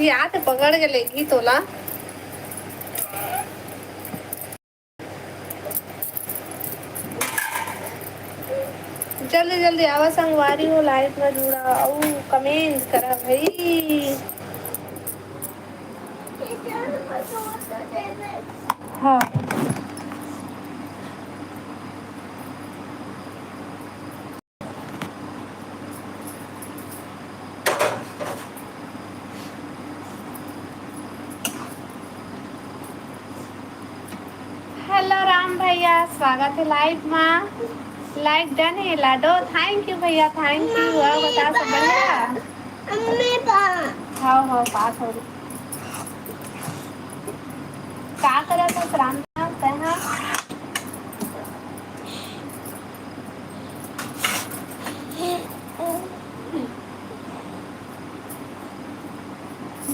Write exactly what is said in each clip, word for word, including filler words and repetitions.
या तो पकड़ के लेगी तोला। जल्दी जल्दी आवा संगवारी हो, live में जुड़ा अउ comment करा भाई। हाँ। Hello राम भैया, स्वागत है live मा। Live done है लाडो, thank you भैया, thank you। और बता, सब बढ़िया? हाँ हाँ, बात हो रही। का करत हस राम भैया?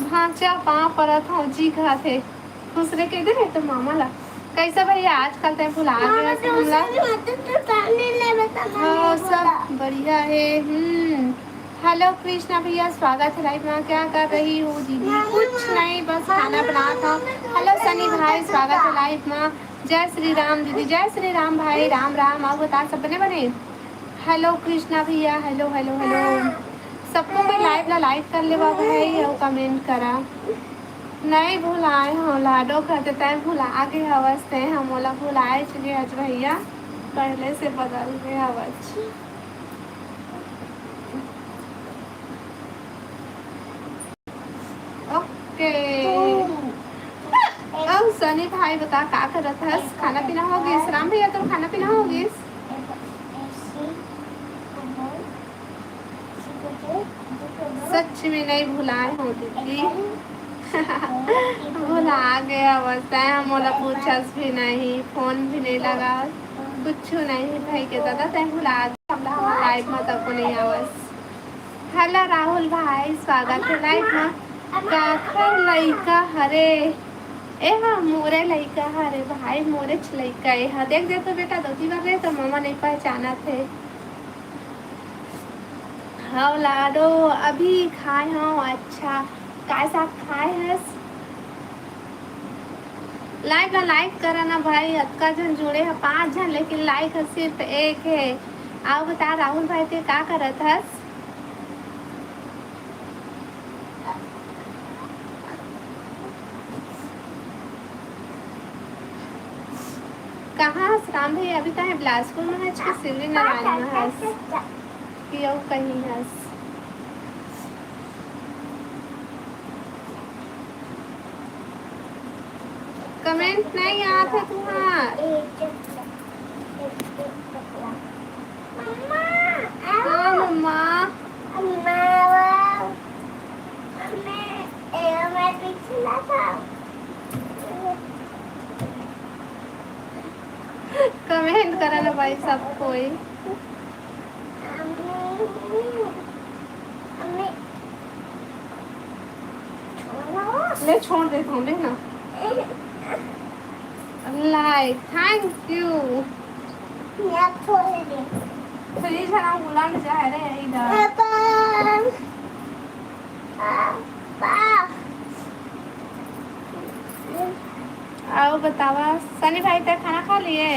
भांचा पाँव परत हूँ जी, कहा थे खुश रहे, कह दे रहे तो मामा ला। कैसा भैया, आजकल तय भुला गया से हमला? हाँ, सब बढ़िया है। हम्म। Hello कृष्णा भैया, स्वागत है live में। क्या कर रही हो दीदी? कुछ नहीं, बस खाना बनात हूँ। Hello सनी भाई, स्वागत है live में। जय श्री राम दीदी, जय श्री राम भाई, राम राम। अउ बता, सब बने बने? Hello कृष्णा भैया, hello hello hello। सबको मैं live ला like कर लेवा भाई अउ comment करा। नहीं भुलाए हो लाडो, कहते तय भुला गे हवस, ते हम ओला भुलाए चुके हज भैया, पहले से बदल गे हवस। OK। अउ सनी भाई बता, का करत हस? खाना पीना हो गिस? राम भैया, तोर खाना पीना हो गिस? सच में नहीं भुलाए हो दीदी। भुला गया बस, तय हम मोला पूछस भी नहीं, phone भी नहीं लगा, कुछ नहीं भाई के दादा, तय भुला गया। हमला हमर live में तको नहीं आवस। Hello राहुल भाई, स्वागत है live में। काखर लइका हरे? ए हाँ, मोरे लइका हरे भाई, मोरेच लइका ए हा। देख दे तो बेटा, दो तीन बार रहे तो मामा नहीं पहचानत हे। हव लाडो, अभी खाए हव। अच्छा, काय साग खाए हस? Live ला like करा ना भाई, अतका झन जुड़े ह, पाँच झन, लेकिन like ह सिर्फ एक हे। अउ बता राहुल भाई, ते का करत हस? कहाँ हस राम भैया? अभी तो है बिलासपुर में हस कि शिवरीनारायण में हस कि अउ कहीं हस? Comment नहीं आत हे तुँहर। मम्मा, हाँ, मम्मा। मम्मा, वो, मैं, ए, मैं पीछे ना था। Comment करा ना भाई सब कोई। मम्मी, मम्मी, ले, छोड़ देता हूँ, देख ना। Like, thank you। या थोड़ी दे। Fridge है ना, उलट जाए रे, इधर। पापा। पापा। अउ बतावा, सनी भाई, ते खाना खा लिए?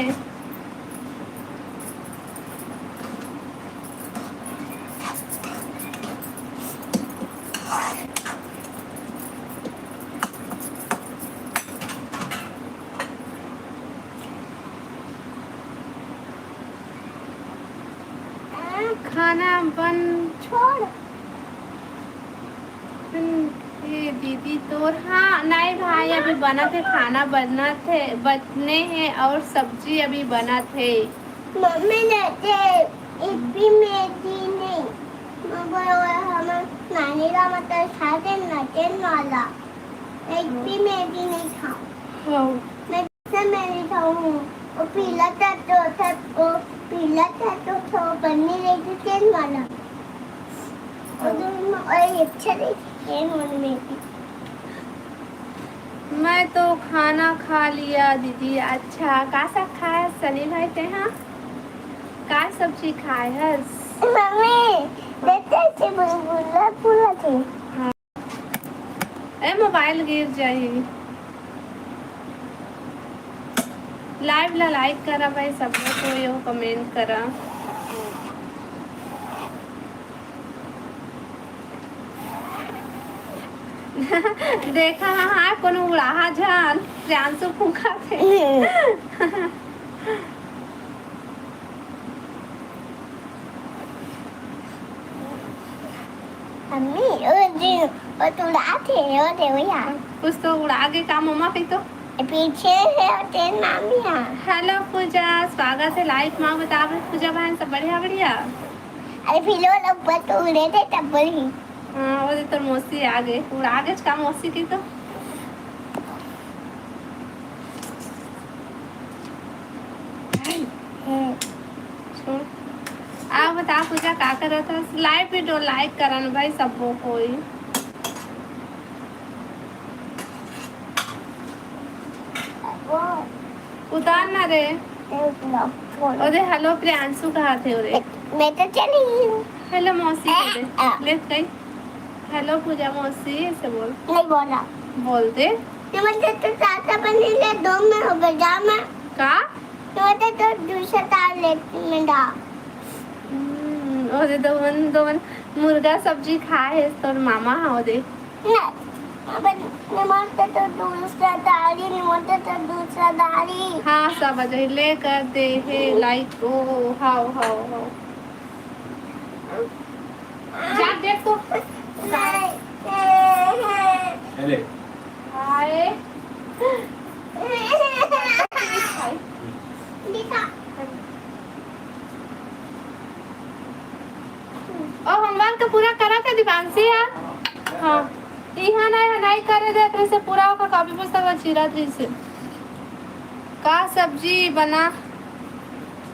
खाना बन छोड़। हम्म, ए दीदी तोर, हाँ, नहीं भाई, अभी बनत हे, खाना बनत हे, बनने हे अउ सब्जी अभी बनत हे। मम्मी ने ते इतनी मेथी नहीं, मगर वो हम नानी का मतलब खाते नचन वाला, इतनी मेथी नहीं खाओ। हाँ। मैं सब मैं नहीं खाऊँ। वो पीला था तो था, वो पीला था तो था, पन्नी नहीं थी, तेल वाला। और दूध में, और ये अच्छा नहीं, ये मन में थी। मैं तो खाना खा लिया दीदी। अच्छा, का साग खाए हस सनी भाई तेहा? का सब्जी खाए हस? मम्मी, देखते से बुलबुला फूला थे। हाँ। ए, मोबाइल गिर जाही। Live ला like करा भाई, सब कोई comment करा। देखा, हाँ, कोनो उड़ाहा झन, प्रियांशु फूंका थे। मम्मी, ओ दे, ओ तो उड़ात हे, ओ दे, ओ यार। कुछ तो उड़ा के का मम्मा पे तो। ए, पीछे हे, ओ तेरे मामी हा। Hello पूजा, स्वागत हे live मा। बता पूजा बहन, सब बढ़िया, बढ़िया? अरे फिर वो लोग ऊपर तो उड़े थे तब बोली। हाँ, वो तो तोर मौसी आ गए, उड़ा के का मौसी की तो। छोड़। आप बता पूजा का करत हस? Live video like करन भाई सबो कोई। उतार ना रे। ओदे hello प्रियांशु कहा थे ओरे। मैं तो चली गई हूँ। Hello मौसी कह दे। ले कही। Hello पूजा मौसी, ऐसे बोल। नहीं बोला। बोल दे। तो मतलब तो चाचा बनी ले दो में हो गया, जा मैं। का? तो मतलब तो दूसरा तार लेती मैं, जा। हम्म, ओदे दोवन, दोवन मुर्गा सब्जी खाए हे तोर मामा हा ओदे। नहीं, अब निमोते तो दूसरा तारी, निमोते तो दूसरा तारी। हाँ, सब आ जाए, ले कर दे हे like, ओ, हाओ, हाओ, हाओ। जा देख तो। अरे। हाय। दिखा। ओ, homework पूरा करत हे दिपांशी हा? हाँ। इहाँ नहीं, नहीं करे देत रहिसे पूरा, ओकर copy पुस्तक ला चीरत रहिसे। का सब्जी बना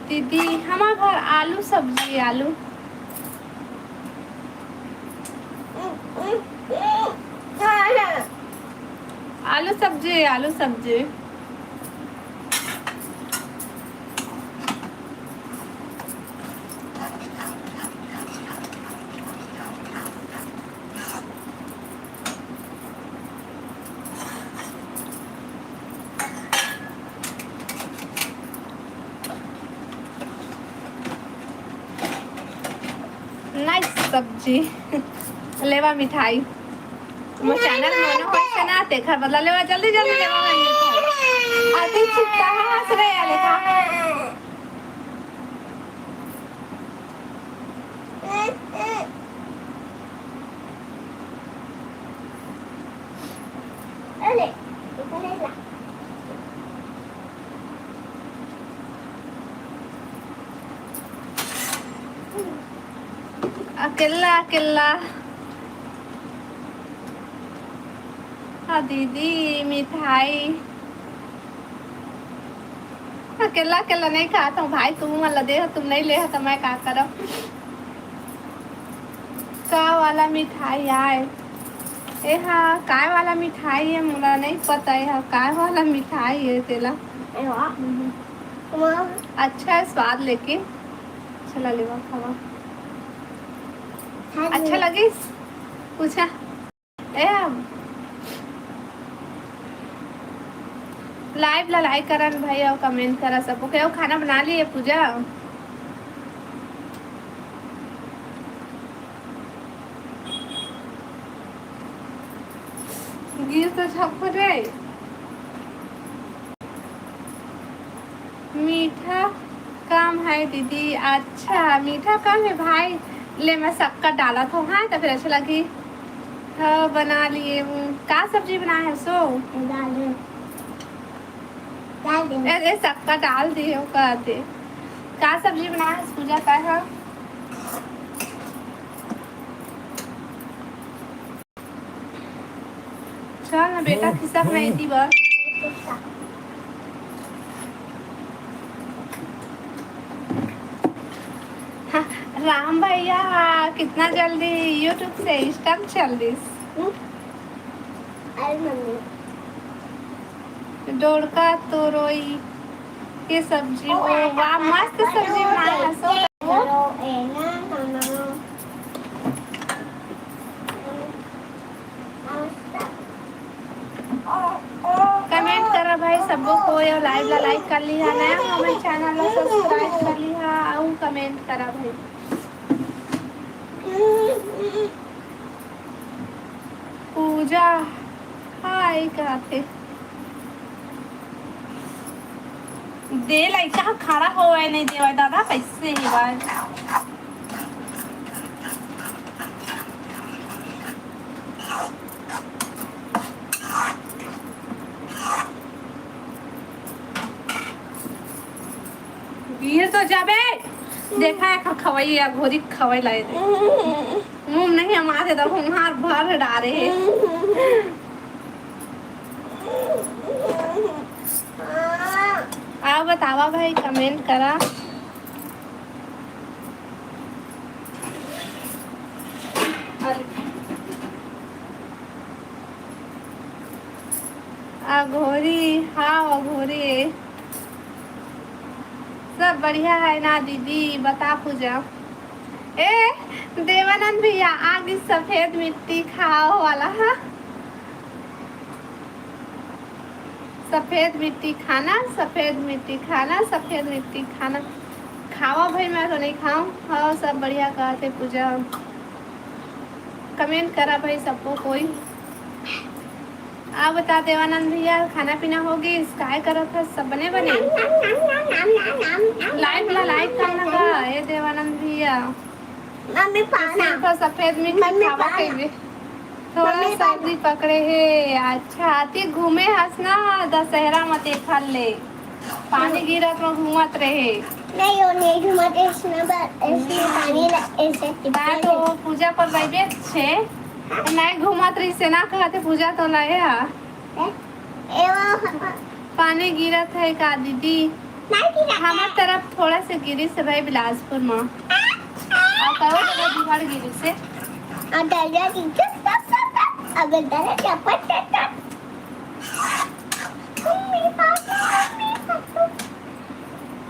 दीदी? हमार घर आलू सब्जी, आलू। आलू सब्जी, आलू सब्जी। Nice सब्जी। लेवा मिठाई। मोर channel में नो होइस ना, तेखर बदला लेवा, जल्दी, जल्दी लेवा भाई। अति छिपता है, हंस रहे हैं, देखा। अरे, इतने ला। अकेला, अकेला। हाँ दीदी, मिठाई। अकेला, अकेला नहीं खात हूँ भाई, तुम मन ला दे हो, तुम नहीं ले हो तो मैं का करब? का वाला मिठाई आय? ए हा, काय वाला मिठाई हे, मोला नहीं पता, ए हा, काय वाला मिठाई हे तेला? ए वाह। हम्म। वाह। अच्छा है स्वाद लेके। चला लेवा, खावा। हाँ जी। अच्छा लगिस? पूछा। ए, live ला like करन भाई अउ comment करा सबो के। अउ खाना बना लिए पूजा? गिर तो झपको रे। मीठा कम है दीदी। अच्छा, मीठा कम है भाई। ले, मैं शक्कर डालत हूँ, हाँ, तो फिर अच्छा लगी। हाँ, बना लिए। हम्म, का सब्जी बनाए है सो? दाल। दाल दे। ए, ए, शक्कर डाल दिए हो, कर दे। का सब्जी बनाए है पूजा का है? चल ना बेटा, खिसक नहीं थी बस। हाँ, राम भैया, कितना जल्दी YouTube से Insta चल दिस। अरे मम्मी। डोड़का तोरोई के सब्जी, ओ, ओ, वाह, मस्त सब्जी बनाए है, सो। चलो, ए, ना, ना, ना। मस्त। भाई, सबो कोई live ला like कर लिहा, नया हमर channel ला subscribe कर लिहा, अउ comment करा भाई। पूजा, hi कहाथे। दे लइका ह खड़ा होवय नइ देवय दादा, कइसे हे भाई? गिर तो जाबे। देखा है, खवई या घोरी खवई लाए दे। मुंह नहीं हमारे तो हमार भर डारे है। आप बतावा भाई, comment करा। अघोरी, हाँ अघोरी। सब बढ़िया है ना दीदी? बता पूजा। ए, देवानंद भैया, आ गई सफेद मिट्टी खाओ वाला, हाँ? सफेद मिट्टी खाना, सफेद मिट्टी खाना, सफेद मिट्टी खाना। खावा भाई, मैं तो नहीं खाऊं। हाँ, सब बढ़िया कहते पूजा। Comment करा भाई सबको कोई। आप बता देवानंद भैया, खाना पीना हो गई? काय करत है, सब बने बने? Live ला like करना का, ए देवानंद भैया? मम्मी पाना। सिर्फ सफेद मिट्टी मम्मी खावा पाना। कहिबे। थोड़ा मम्मी पाना। सर्दी पकड़े हे। अच्छा, अति घूमे हस ना दशहरा म, तेखर ले पानी गिरत म घूमत रहे। नहीं, वो नहीं घूमत, इसमें ब-, इसमें पानी ल-, ऐसे टिपके ता तो ले। पूजा पर बैठे छे, नहीं घूमत रही से ना कहते पूजा तो लाए हा। हैं? ए वो पानी गिरत है का दीदी? नहीं गिरत है। हमार तरफ थोड़ा से गिरी से भाई बिलासपुर में। आ, करो तो बिहार गिरी से। आ, डैडी की चुप, चुप, चुप, चुप। अगर डरे चपट, चपट। Mummy papa, mummy papa.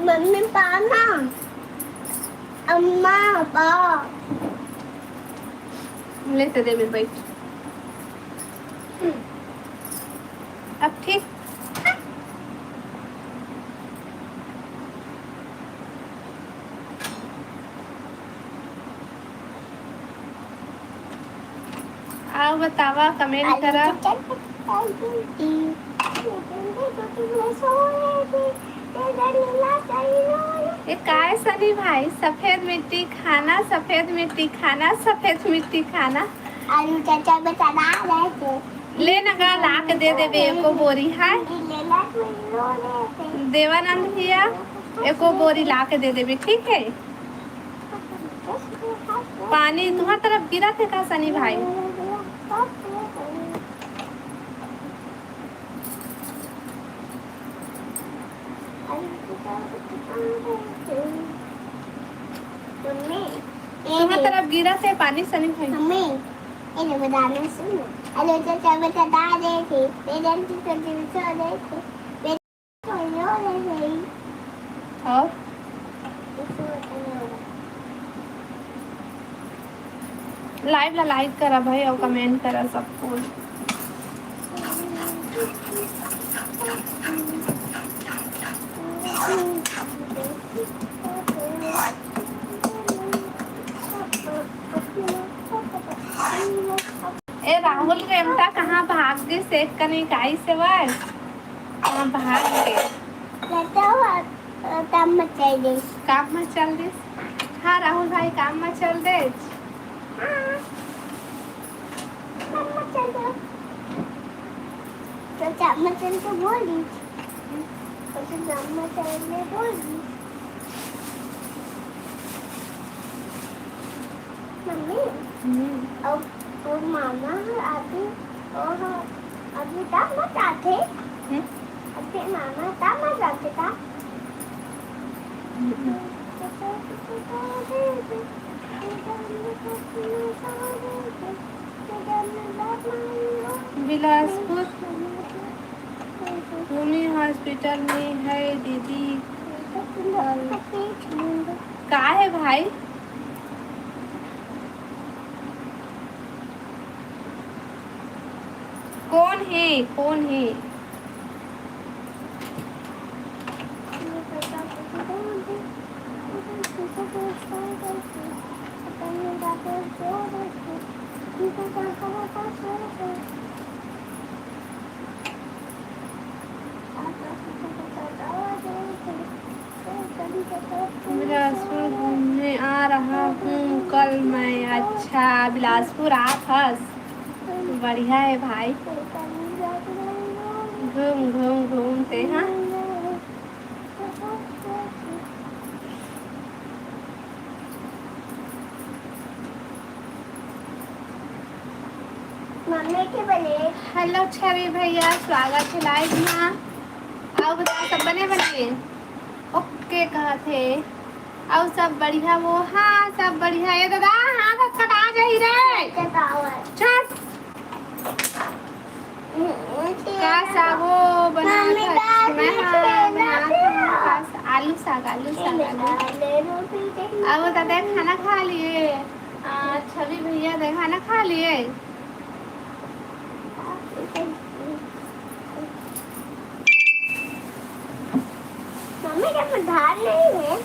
Mummy papa. अम्मा, पापा। लेते दे मेरे भाई। अब ठीक। आओ बतावा, comment करा। ये काय सनी भाई, सफेद मिट्टी खाना, सफेद मिट्टी खाना, सफेद मिट्टी खाना। आलू चाचा में चला रहे थे। ले ना गा, ला के दे देबे एको बोरी, हाय। देवानंद भैया, एको बोरी ला के दे देबे, ठीक है? पानी तुम्हार तरफ गिरत है का सनी भाई? तुम्हार तरफ गिरत है पानी सनी भाई? मम्मी, ये बताना सुनो। हेलो चाचा, बता दे थे, तेरे दिल को दिल से दे थे। और live ला like करा भाई और comment करा सब कोई। ए राहुल रेमटा कहाँ भाग गे से कनी काई से भाई? हाँ, भाग के। बताओ, आ, आ, काम में चल देस। काम में चल देस? हाँ, राहुल भाई, काम में चल देस। हाँ, काम में चल देस। तो काम में चल के बोल दी। तो काम में चल के बोल दी। मम्मी, हम्म। अउ, अउ मामा ह अभी, ओह, अभी तक मत आथे। हम्म। अभी मामा तक मत आथे का? हम्म। बिलासपुर भूमि hospital में है दीदी। का है भाई? कोन हे, कोन हे? बिलासपुर घूमने आ रहा हूँ कल मैं। अच्छा, बिलासपुर आप हस, बढ़िया है भाई, घूम घूम घूमते हैं। मम्मी के बने। हेलो छवि भैया, स्वागत है लाइव मा। अउ बता, सब बने बने? ओके कहत हे। अउ सब बढ़िया वो? हाँ, सब बढ़िया। ए दादा, हाथ कटा जाही रे। छोड़। का साग वो बनात हस? मैं हा बनात हूँ का सा-, आलू साग, आलू साग, आलू। अब वो दादा खाना खा लिए। आ, छवि भैया दे खाना खा लिए। मम्मी, जब धार नहीं है।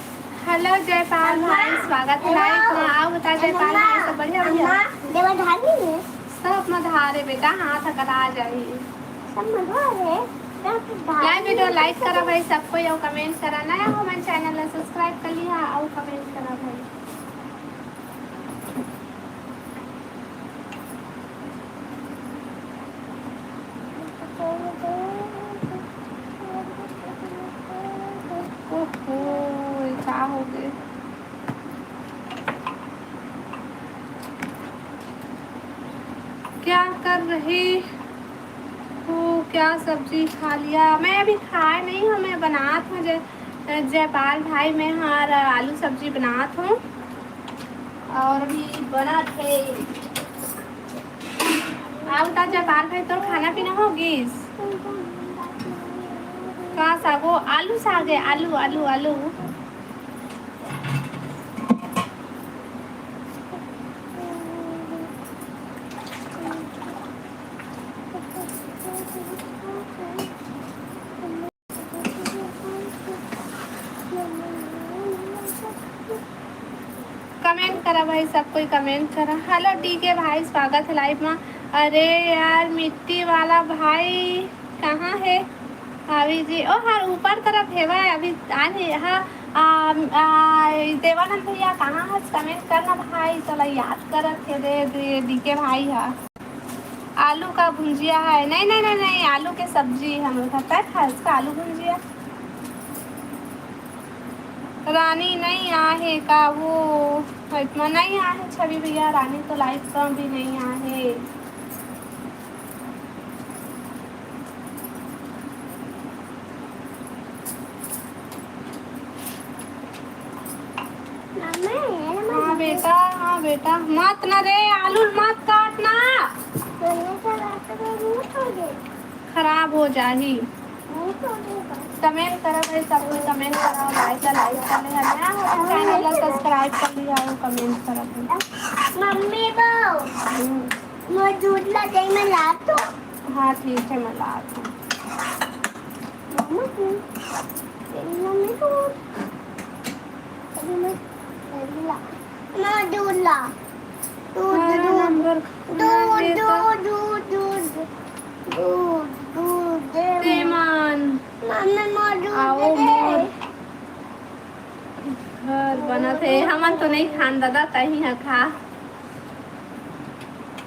हेलो जयपाल भाई, स्वागत है लाइव मा। अउ बता जयपाल भाई, सब बढ़िया भैया? देवा धार नहीं है। सब मा धार है बेटा, हाथ कटा जाही। सब मा धार है। लाइव वीडियो लाइक करा भाई सब कोई, अउ कमेंट करा। नया हो मन चैनल ला सब्सक्राइब कर लिहा अउ कमेंट करा भाई। ओहो, ये का हो गए? क्या कर रही हो? क्या सब्जी खा लिया? मैं अभी खाए नहीं हूँ, मैं बनात हूँ जय-, जयपाल भाई, मैं हर आलू सब्जी बनात हूँ। और अभी बनत हे। अउ बता जयपाल भाई, तोर खाना पीना हो गिस? का साग वो? आलू साग है, आलू, आलू, आलू। कमेंट करा भाई, सब कोई कमेंट करा। हेलो डीके भाई, स्वागत है लाइव मा। अरे यार, मिट्टी वाला भाई कहाँ है? अभी जी, ओ हर ऊपर तरफ हेवय, अभी आने, हाँ, आ, आ, देवानंद भैया कहाँ हस? कमेंट करना भाई, तोला याद करत हे दे, दे, डीके भाई हा। आलू का भुंजिया है? नहीं, नहीं, नहीं, नहीं, आलू के सब्जी हम लोग खाते हैं, खास का आलू भुंजिया। रानी नहीं आहे का? वो इतना नहीं आहे छवि भैया, रानी तो लाइव का भी नहीं आहे। हाँ बेटा, हाँ बेटा, मत ना रे, आलू मत काटना, खराब हो जाही। कमेंट करा भाई, सब कोई कमेंट करा, लाइक ला लाइक कर ले, नया हो तो चैनल ला सब्सक्राइब कर लिया और कमेंट करा भाई। मम्मी वो हम्म। मोर दूध ला दे, मैं लात हूँ। हाँ ठीक है, मैं लात हूँ। मम्मी, मम्मी को अभी मैं दूध ला। मैं दूध ला। दूध, हमारा दूध। नंबर दूध, दूध, दूध, दूध, दूध, दूध, दूध, दे। तेमन। मम्मी, मैं दूध आओ दे दे। मोर घर बनत हे। हमन तो नहीं खान दादा, तही ह खा।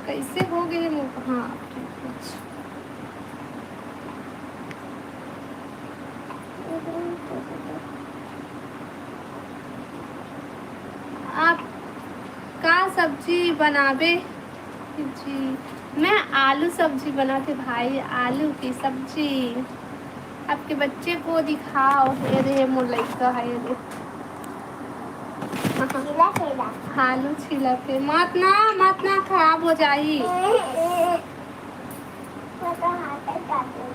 कैसे हो गए मोर? हाँ, ठीक है। आप का सब्जी बनाबे? जी, मैं आलू सब्जी बनाते भाई, आलू की सब्जी। आपके बच्चे को दिखाओ। ये दे, ये मोर लइका है, ये दे। छीला, छीला। आलू छीला के मत ना, मत ना, खराब हो जाही। मैं तो हाथ से काटूँ।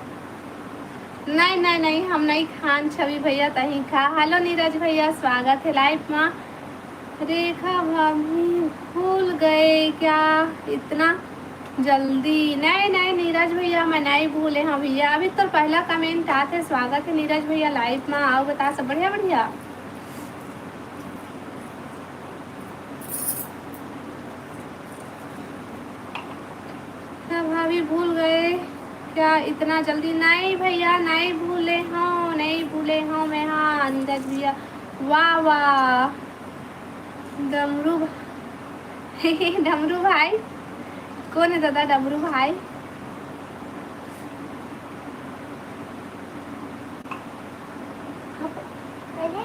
नहीं, नहीं, नहीं, हम नहीं खान छवि भैया, तही खा। हेलो नीरज भैया, स्वागत है लाइव मा। रेखा भाभी भूल गए क्या इतना जल्दी? नहीं, नहीं, नीरज भैया, मैं नहीं भूले हूँ भैया। अभी तो पहला कमेंट आते, स्वागत है नीरज भैया लाइव मा। आओ बता सब बढ़िया, बढ़िया। क्या भाभी भूल गए क्या इतना जल्दी? नहीं भैया, नहीं भूले हूँ, नहीं भूले हूँ मैं। हाँ नीरज भैया, वाह, वाह। डमरू भा-, डमरू भाई, कौन है दादा डमरू भाई?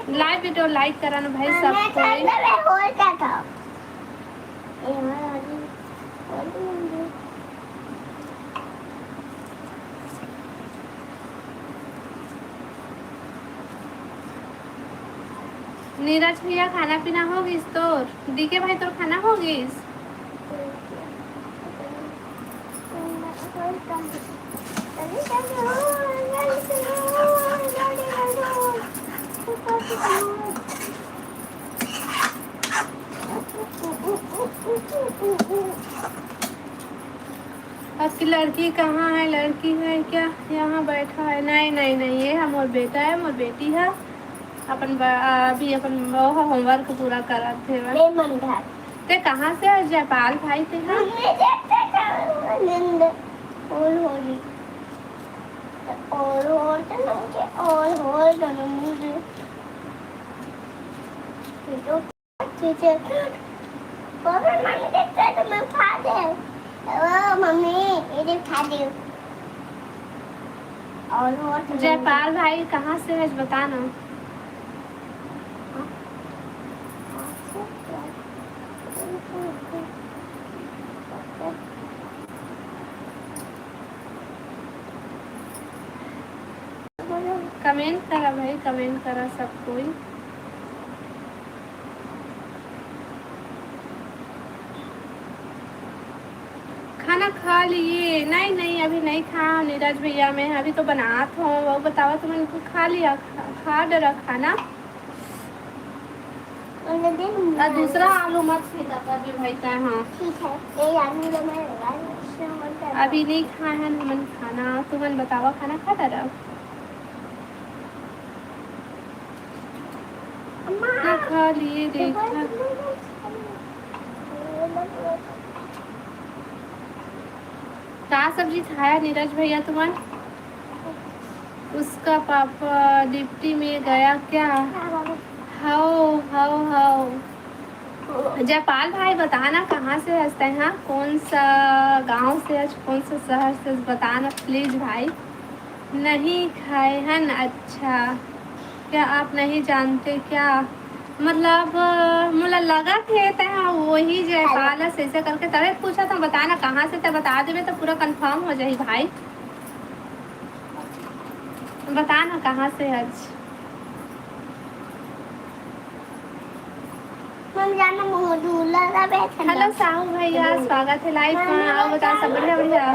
Live video like करा ना भाई सब कोई। नीरज भैया, खाना पीना हो गिस तोर? डीके भाई, तोर खाना हो गिस? आपकी लड़की कहाँ है? लड़की है क्या? यहाँ बैठा है। नहीं, नहीं, नहीं, ये है मोर बेटा है, मोर बेटी है। अपन ब-, अभी अपन वो homework पूरा करत हे। ते कहाँ से है जयपाल भाई, ते हा? जयपाल भाई, कहाँ से है, बता ना। Comment करा भाई, comment करा सब कोई। खाना खा लिए? नहीं, नहीं, अभी नहीं खा नीरज भैया, मैं अभी तो बनात हूँ। वो बतावा, तुमन खा लिया, खा, खा डरा खाना? और दूसरा आलू मत छील अभी भाई, तै, हाँ। ठीक है, ये आलू तो मैं लगा दूँ, इसमें मत डालो। अभी नहीं खाए हैं हमन खाना, तुमन बतावा, खाना खा डरा? अम्मा, ना खा लिए, देखा। का सब्जी खाया नीरज भैया तुमन? उसका पापा duty में गया क्या? हव, हव, हव। जयपाल भाई, बता ना, कहाँ से हस तै, हाँ? कौन सा गांव से हस, कौन सा शहर से हस, बता ना please भाई। नहीं खाए हन? अच्छा, क्या आप नहीं जानते क्या? मतलब, अ, मोला लगत हे, तैं ह वही जयपाल हस, ऐसे करके तबे पूछत हँव। बता ना, कहाँ से, तैं बता देबे, तो पूरा confirm हो जाही भाई। बता ना, कहाँ से हस? हम जाना मोहदूला ला बैठन Hello, जाना। साहू भैया, स्वागत है live में। आओ, बताओ, सब बढ़िया, बढ़िया?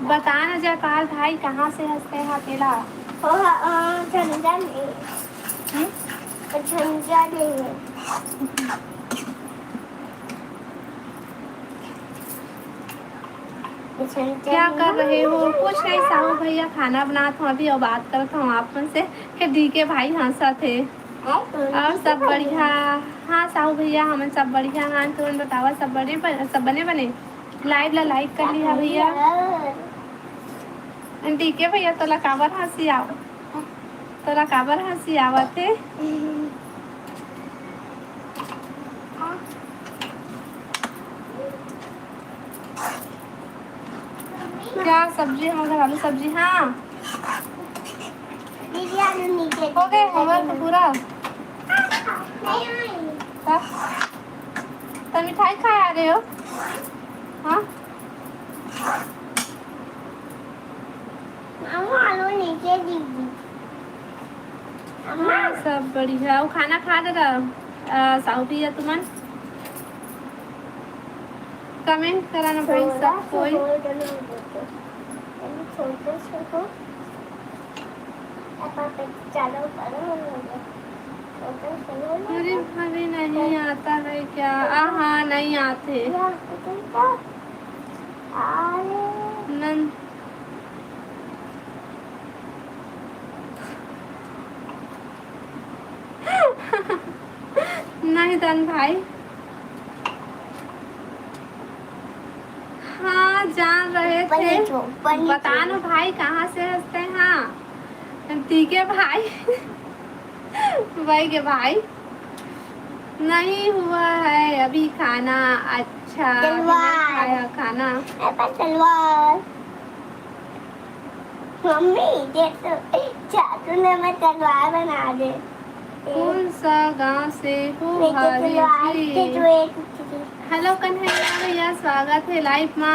बता ना जयपाल भाई, कहाँ से हस तैं हा तेला? ओ, अ, झंझा ले। हम्म? झंझा ले। क्या कर रहे हो? कुछ नहीं साहू भैया, खाना बनात हँव अभी अउ बात करत हँव आप मन से। के डीके भाई हँसत हे। और सब बढ़िया? हाँ साहू भैया, हमन सब बढ़िया हन। तुमन बतावा, सब बने बन-, सब बने बने? Live ला like कर लिहा भैया। डीके भैया, तोला काबर हँसी आव-, तोला काबर हँसी आवत हे? क्या सब्जी? हमर घर आलू सब्जी। हाँ। दीदी, आलू नीचे हो गए होमवर्क पूरा? नहीं, नहीं। हाँ? तो मिठाई खाए आ रहे हो? हाँ? मामा, आलू नीचे दीदी। अम्मा। हाँ, सब बढ़िया। वो खाना खा डरा, अ, साहू भैया तुमन? Comment करा ना भाई, सब कोई। अरे भाभी, नहीं आता है क्या? आ, हाँ, नहीं आते। नन-, नहीं धन भाई। हाँ, जान रहे थे। बता ना भाई, कहाँ से हस तैं? हाँ, ठीक है भाई। भाई के भाई, नहीं हुआ है अभी खाना। अच्छा, अभी नहीं खाया खाना। मम्मी, देख तो, चाचू ने मैं तलवार बना दे। कौन सा गांव से हो भाभी जी? हेलो कन्हैया भैया, स्वागत है लाइव मा।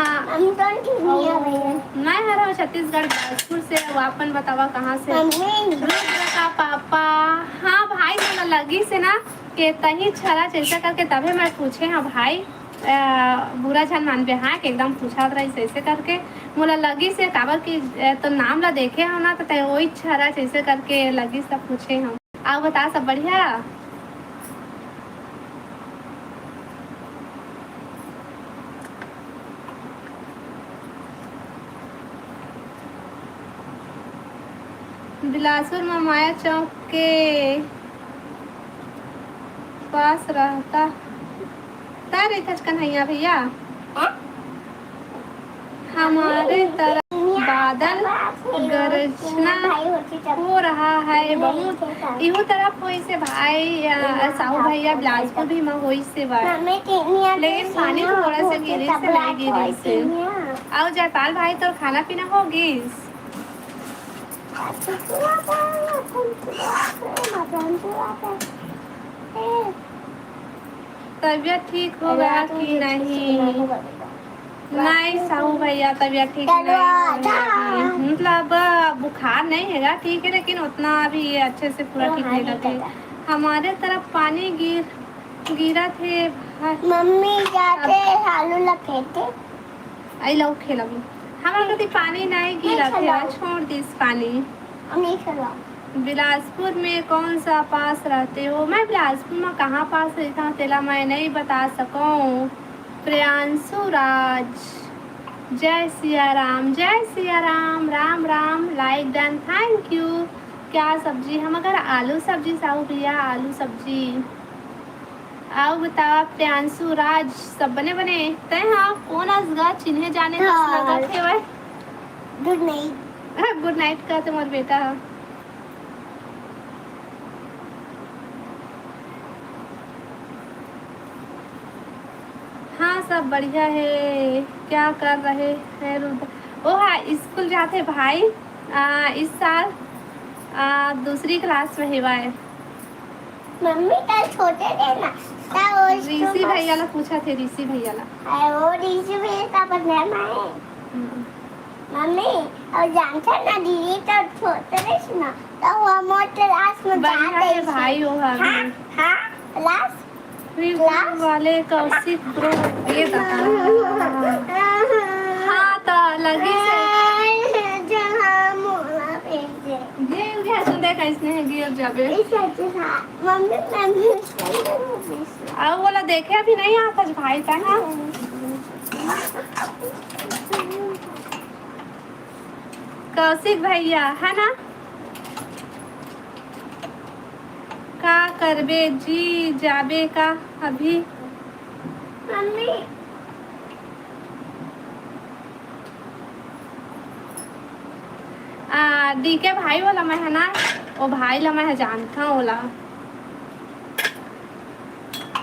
मैं हर हूँ छत्तीसगढ़ बिलासपुर से। अब अपन बतावा कहाँ से? रुद्र का पापा। हाँ भाई, मोला लगी से ना के तही छरा जैसे करके तभे मैं पूछे हाँ भाई। बुरा झन मानबे हाँ, कि एकदम पूछत रहिस ऐसे करके। मोला लगिस हे काबर कि तो नाम ला देखे हव ना, तो तैं वही छरा जैसे करके लगिस त पूछे हव। अउ बता, सब बढ़िया? बिलासपुर में माया चौक के पास रहता। का रहिथस कन्हैया भैया? हमारे तरफ बादल गरजना हो रहा है बहुत। इहू तरफ होइसे भाई, साहू भैया बिलासपुर भी में होइसे बा, लेकिन पानी थोड़ा सा गिरिस हे, नहीं गिरिस हे। अउ जयपाल भाई, तोर खाना पीना हो गिस? तबीयत ठीक हो गया कि नहीं? नहीं साहू भैया, तबीयत ठीक नहीं है अभी। मतलब बुखार नहीं है, ठीक है, लेकिन उतना अभी ये अच्छे से पूरा ठीक नहीं लगे। हमारे तरफ पानी गिर गिरत हे भाई। मम्मी जाथे आलू ला खेते। आई लो खेलबो। हमारे कति पानी नहीं गिरत हे, छोड़ दिस पानी। बिलासपुर में कौन सा पास रहते हो? मैं बिलासपुर में कहाँ पास रहता हूँ, तेला मैं नहीं बता सकूँ। प्रियांशु राज, जय सिया राम, जय Siya Ram, Ram Ram, like done, thank you। क्या सब्जी? हम अगर आलू सब्जी, साहू भैया, आलू सब्जी। अउ बतावा प्रियांशु राज, सब बने बने? तैं हा कोन अस गा, चिन्हे जाने कस लगत हेवय। गुड नाइट। गुड नाइट का तुम्हार बेटा हा। हाँ, सब बढ़िया है। क्या कर रहे हैं रुद्र? ओ हाँ, स्कूल जाते भाई। आ, इस साल आ, दूसरी क्लास में हेवय। मम्मी, कल छोटे थे ना, तब वो ऋषि भैया ला पूछा थे, ऋषि भैया ला। अरे, वो ऋषि भैया का बदनाम है। हम्म। मम्मी, अउ जानथस ना, दीदी तो छोटे रहिस ना, तो वो मोर क्लास में बढ़िया जाते है रहिस। भाई, वो हर हाँ, हाँ, क्लास। प्रीतम वाले कौशिक ब्रो, ये बता। हाँ, तो लगी से। जहाँ मोला भेजे। ये, ये सुन, देख, इसने गिर जाबे। इस अच्छे सा, मम्मी, मम्मी, अउ वो ला देखे अभी नहीं आथस भाई, तैं ना। कौशिक भैया, है ना? का करबे जी, जाबे का अभी? मम्मी। आ, डीके भाई वाला मैं है ना, वो भाई ला मैं है जानता हूँ, ओला।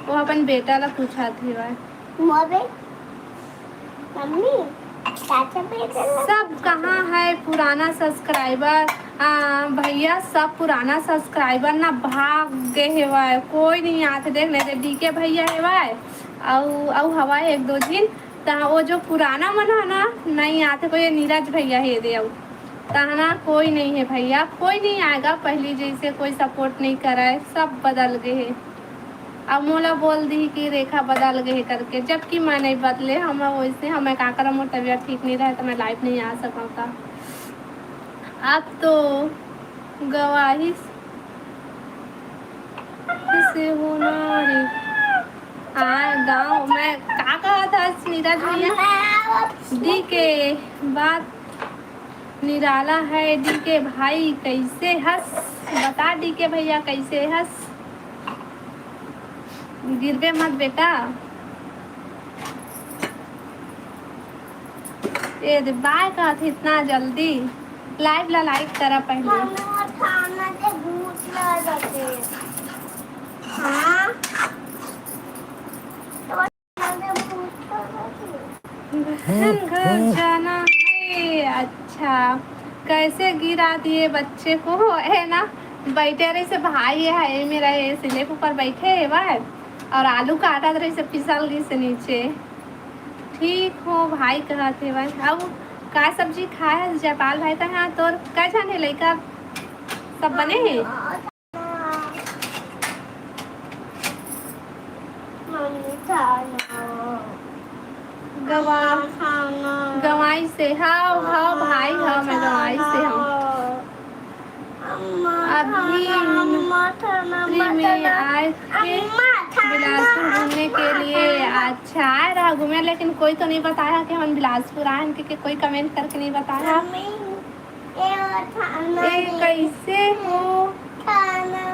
वो अपन बेटा ला पूछा थी भाई। मोर बे-, मम्मी, चाचा बेटा ला सब कहाँ है पुराना सब्सक्राइबर? आ, भैया, सब पुराना सब्सक्राइबर ना भाग गए हेवय, कोई नहीं आथे। देख, नहीं तो डीके भैया हेवय, अउ, अउ हवय एक दो झिन, त वो जो पुराना मन ह ना, नहीं आथे। कोई नीरज भैया हे दे, अउ तहना कोई नहीं है भैया, कोई नहीं आएगा। पहली जैसे कोई सपोर्ट नहीं करे, सब बदल गए है। अब मोला बोल दी कि रेखा बदल गए करके, जबकि मैं नहीं बदले। हम वैसे, हमें का करा, मोर तबीयत ठीक नहीं रहे तो मैं लाइव नहीं आ सकता। अब तो गवाही से होना रे। हाँ, गाँव में का कहा था नीरज भैया? डीके बात निराला है। डीके भाई कैसे हस? बता डीके भैया कैसे हस? गिरबे मत बेटा। ए दे, बाय कहत हे इतना जल्दी। लाइव ला लाइक करा पहले। खाना के भूख लग जाते। हाँ। तो खाना के भूख लग जाते। घर घर जाना है। अच्छा, कैसे गिरा दिए बच्चे को, है ना? बैठे रहे से भाई है, ये मेरा ये सिले के ऊपर बैठे है बार, और आलू काटत रहे से फिसल गई से नीचे। ठीक हो भाई, कहत हे भाई। अब का सब्जी खाए है जयपाल भाई? तहाँ तोर का जाने लइका सब बने हैं? मम्मी खाना। गवा-, खाना। गवाई से, हाँ, हाँ भाई, हाँ, मैं गवाई से हूँ। अम्मा अभी खाना, अम्मा खाना, अम्मा में खाना, आए थे अम्मा खाना, बिलासपुर घूमने के लिए। अम्मा खाना। अच्छा, आए रहा घूमे, लेकिन कोई तो नहीं बताया कि हम बिलासपुर आए हैं, क्योंकि कोई कमेंट करके नहीं बताया। मम्मी, ये खाना ए, नहीं। कैसे हो? खाना,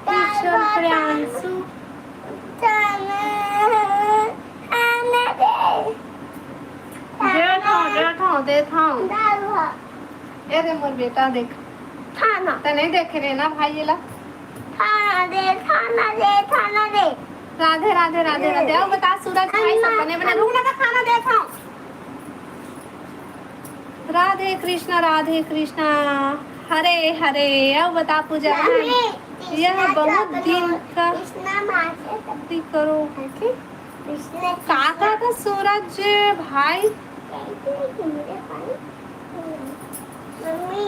दाल ईश्वर भात प्रियांशु। खाना, खाना दे। दे था, दे था, दे था। दाल भात। ए रे मोर बेटा, देख। थाना। त नहीं देखे रे ना भाई, ये ला। थाना दे, थाना दे, थाना दे। राधे, राधे, राधे, राधे। अब बता सूरज भाई, सब बने, बने। रुक ना, त खाना दे था। राधे कृष्णा, राधे कृष्णा। हरे हरे। अब बता पूजा, मम्मी, यह कृष्णा बहुत चपलो, दिन का कृष्णा माँ से चपलो। करो। कृष्णा, का, का, का सूरज भाई? मम्मी,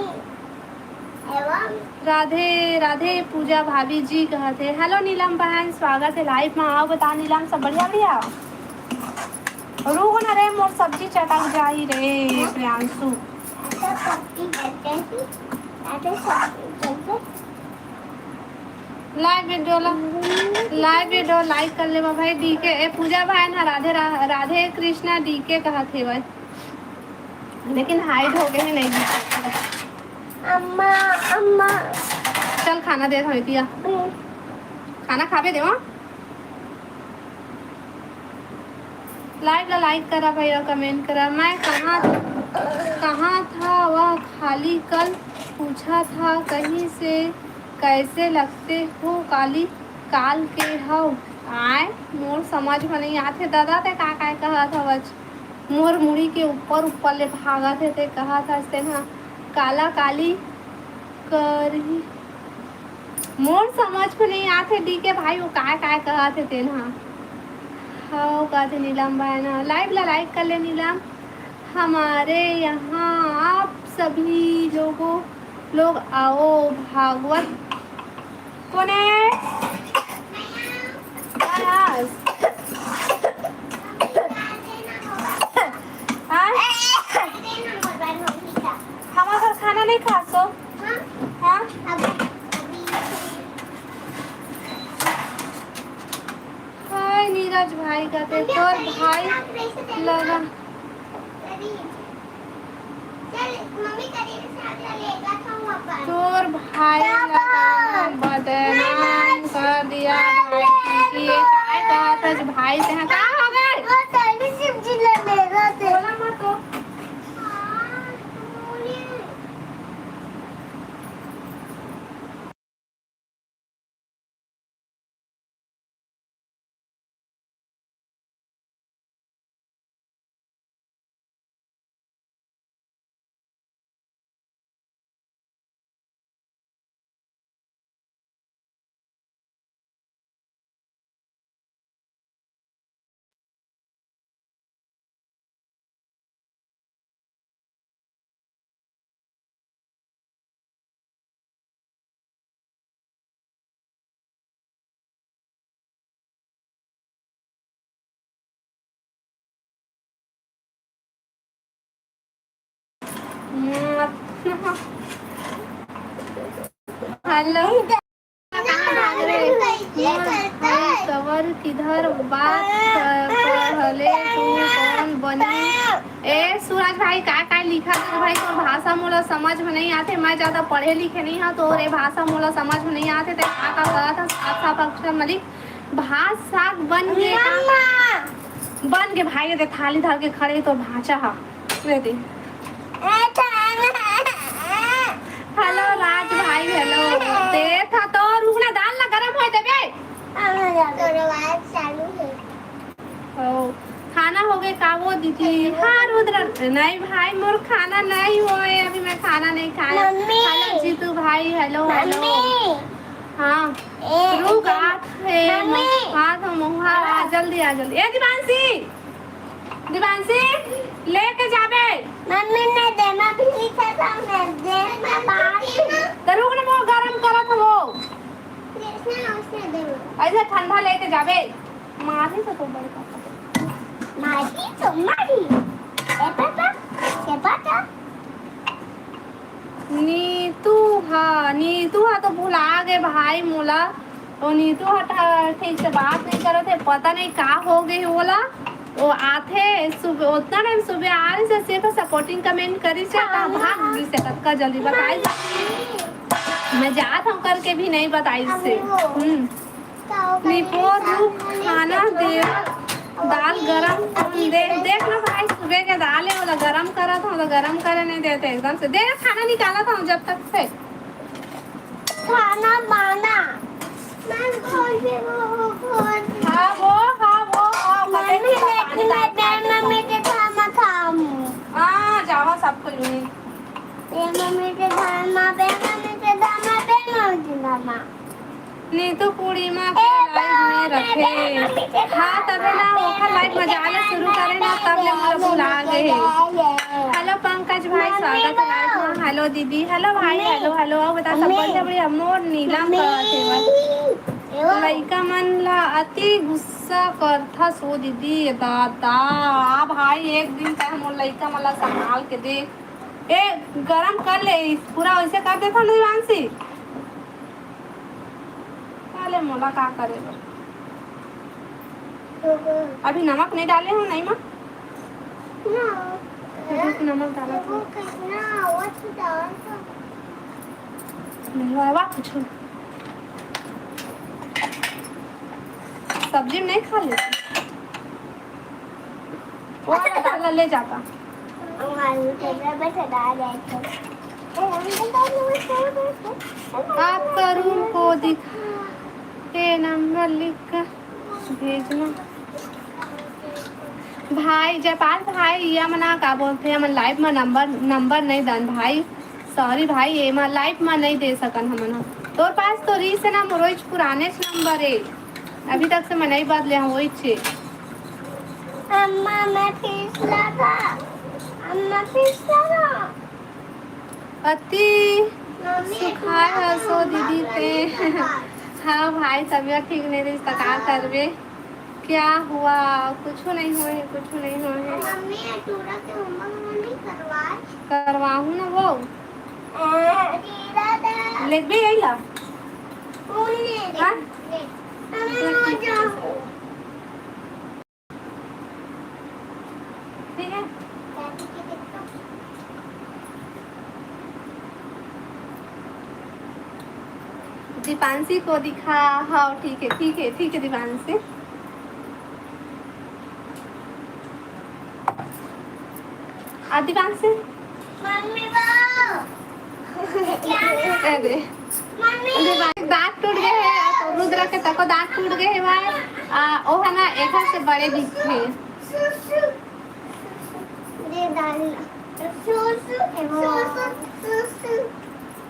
एवं राधे राधे पूजा भाभी जी कहत हे। हेलो नीलम बहन, स्वागत है लाइव में। आओ बता नीलम, सब बढ़िया बढ़िया? रुक ना रे, मोर सब्जी चटक जाही रे प्रियांशु। ऐसा सब्जी करते हैं, ऐसे सब्जी करते। लाइव वीडियो ला, लाइव वीडियो लाइक कर लेवा भाई। डीके, ए पूजा भाई ना राधे रा-, राधे कृष्णा डीके कहत हे भाई। लेकिन हाइड हो गए हैं, नहीं दिखता। अम्मा, अम्मा। चल खाना दे भाई दिया। हम्म। खाना खाबे देवा। लाइव ला लाइक करा भैया, कमेंट करा। मैं कहाँ, कहाँ था वह खाली कल पूछा था कहीं से, कैसे लगते हो काली काल के हव? आय, मोर समझ में नहीं आथे दादा, ते का काय कहत हवच? मोर मुड़ी के ऊपर ऊपर ले भागत हे, ते कहत हस तेन ह काला काली करही। मोर समझ में नहीं आथे डीके भाई, वो काय काय कहत हे तेन ह। हव कहत हे नीलम भाई ना, लाइव ला लाइक कर ले नीलम। हमारे यहाँ आप सभी लोगों, लोग आओ भागवत कोने? आयास। हाँ? हमार घर खाना नहीं खासो? हाँ? हाय नीरज भाई का ते तोर भाई लगा। तोर भाई ला बदनाम कर दिया भाई। ये काय कहत हस भाई, तेहा का हो गए? बोला मत तो। हेलो। कहाँ भाग रे? मोर भाई कवर किधर बात कर, पहले तू कौन बनी? ए सूरज भाई, का का लिखा था भाई? तोर भाषा मोला समझ में नहीं आथे, मैं ज्यादा पढ़े लिखे नहीं हूँ, तो रे भाषा मोला समझ में नहीं आथे। ते का का कहत हस? साफ साफ अक्षर में लिख। भात साग बन गे का? बन गे भाई, ये दे थाली धर के खड़े तो भांचा हा। ये दे। हेलो राज भाई, का वो दीदी? हाँ, रुद्र, नहीं भाई, मोर खाना नहीं होए, अभी मैं खाना नहीं खाया। मम्मी। हेलो जीतू भाई, हेलो, हेलो। मम्मी। हाँ। ए, रुक, ए, आत हे, मम्मी। हाँ, तो महुआ, हाँ। आ, जल्दी आ, जल्दी। ए, दिवांशी, दिवांशी, लेके जाबे। मम्मी, मैं देना भी नहीं खाता, मैं देना बाहर। तो रुक ना, वो गरम करत हो। कृष्णा, उसने देना। ऐसे ठंडा लेके जाबे। मारी तो, तो बड़का। मारी तो मारी। ए पापा, ए पापा। नीतू हा, नीतू हा तो भुला गे भाई मोला। वो नीतू हा ठ-, ठीक से बात नहीं करत हे, पता नहीं का हो गे हे ओला। वो आथे सुबह, उतना टाइम सुबह आ रही से, सिर्फ सपोर्टिंग कमेंट करी से, हाँ, भाग हाँ। गिस से, कतका जल्दी बताई। मैं जात हूँ करके भी नहीं बताई से। हम्म। निपोर रुक, खाना दे, दाल गरम दे। देख ना भाई, सुबह के दाल है, ओला गरम करत हूँ, तो गरम करे नहीं देते एकदम से। दे, खाना निकालत हूँ जब तक से। खाना बना। मैं खोल के वो, वो खोल। हाँ, वो, हाँ, वो, हाँ, पता मम्मी, नहीं लेकिन मैं खाना मम्मी के खाना खाऊँ। हाँ, जावा सब कुछ भी। ए मम्मी के खाना, बे मम्मी के खाना, बे मम्मी के खाना। नीतू पूर्णिमा के ए, live में रखे। हाँ, तबे ना, ओकर live में जाने शुरू करे ना, तब ले मोला भुला गे हे। हेलो पंकज भाई, स्वागत है live में। हेलो दीदी, हेलो भाई, हेलो, हेलो। अउ बता, सब बढ़िया, बढ़िया? मोर नीलम करत हे बस। लइका मन ला अति गुस्सा करथस ओ दीदी, ए दादा। आ भाई, एक दिन तैं मोर लइका मन ला संभाल के देख। ए, गरम कर ले, पूरा वैसे कर देथन दिवांशी। काले मोला का करे बर? अभी नमक नहीं डाले हो, नहीं माँ? ना। अभी तो नमक डाला था। वो कितना, वो तो डाल दो। नहीं हुआ, वाह, कुछ। सब्जी में नहीं खा लेती? वो वाला डाला, ले जाता। आपका रूम को दिखा के नंबर लिख कर भेजना। भाई जयपाल भाई, ये मना का बोलते हैं, हमन लाइव में नंबर, नंबर नहीं दन भाई। सॉरी भाई, ये मा लाइव में नहीं दे सकन हमन ह। तोर पास तो रीस ना, मोरोइच पुराने नंबर है। अभी तक से मैं नहीं बदले हूँ, वही छे। अम्मा, मैं पिछला था। अम्मा, पिछला था। अति मम्मी, सुखाय हसो दीदी ते। हाँ भाई, तबीयत ठीक नहीं रही, तो का करबे? क्या हुआ? कुछ नहीं हुए है, कुछ नहीं हुए है। मम्मी, ये टूरा के homework नहीं करवाए? करवाहूँ ना वो। ए, दीदा दे। लेबे यही ला। उन्हें दे। हाँ? दे। मम्मी, मैं जाऊँ। ठीक है। दीपांशी को दिखा। हाँ, ठीक है, ठीक है, ठीक है दीपांशी। आ दीपांशी। मम्मी वो। अरे। मम्मी। अरे बा-, दांत टूट गए है, तो रुद्र के तको दांत टूट गए है भाई। आ, ओ है ना, एक से बड़े दिखते हैं। दे दानी।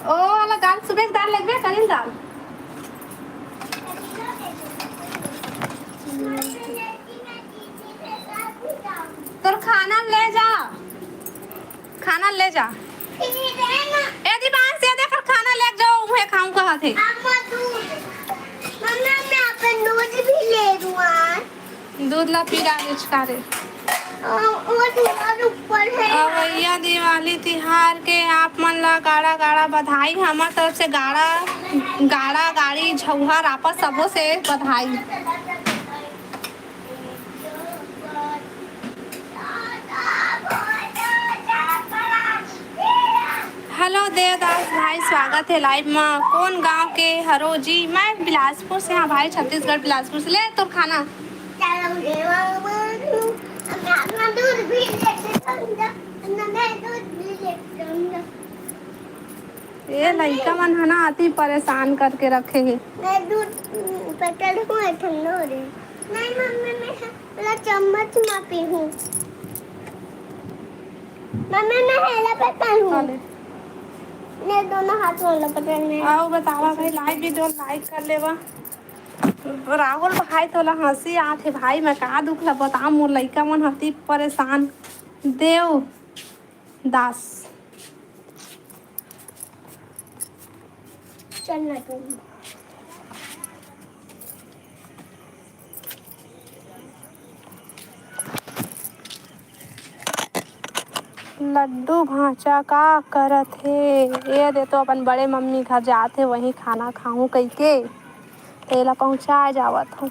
ओ वाला दाल, सुबह के दाल लगबे, करील दाल। तोर खाना ले जा, खाना ले जा। ए दीपांशी, ये देख, खाना ले जाओ, उहे खाऊं कहा थे। अम्मा, दूध। मम्मी, मैं अपन दूध भी ले लूँ आज। दूध ला पी डाले उचका रे। अ, वो दीवार ऊपर है। अवइया दिवाली तिहार के आप मन ला गाड़ा गाड़ा बधाई, हमर तरफ से गाड़ा, गाड़ा गाड़ी झउहा रापा सबो से बधाई। हेलो देवदास भाई, स्वागत है लाइव में। कौन गांव के हरो जी? मैं बिलासपुर से। हाँ भाई, छत्तीसगढ़ बिलासपुर से। ले तोर खाना। ये लइका मन ह ना अति परेशान करके रखे हे। मैं दूध पकड़ हूँ, ठंडा हो रही। नहीं मम्मी, मैं ला चम्मच मा पीहूँ। मम्मी, मैं हेला पकड़ हूँ। हाँ, ले। मैं दोनों हाथ वाला पकड़ में। आओ बतावा भाई, live video like कर लेवा। राहुल भाई, तोला हंसी आथे भाई, मैं का दुख ला बताऊं, मोर लइका मन हती परेशान। देव दास। चल ना तू। लड्डू भांचा का करत हे? ये दे तो अपन बड़े मम्मी घर जात हे, वहीं खाना खाहूं कहिके तेला पहुंचा जावत हूं।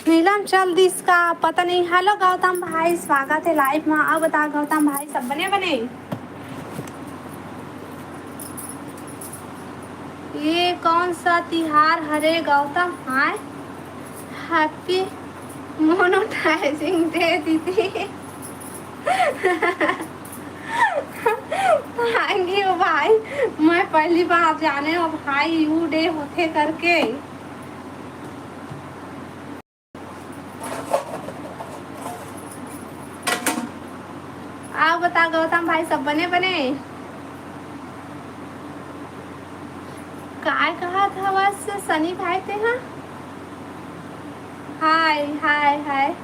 नीलम चल दिस का पता नहीं। Hello गौतम भाई, स्वागत है live में। अब बता गौतम भाई, सब बने बने? ये कौन सा तिहार हरे गौतम? हाय, happy monetizing day दीदी। Thank you भाई, मैं पहली बार जाने हो भाई, यू डे होथे करके। आओ बता गौतम भाई, सब बने बने? काय कहत हवस सनी भाई तेहा? हाय हाय हाय।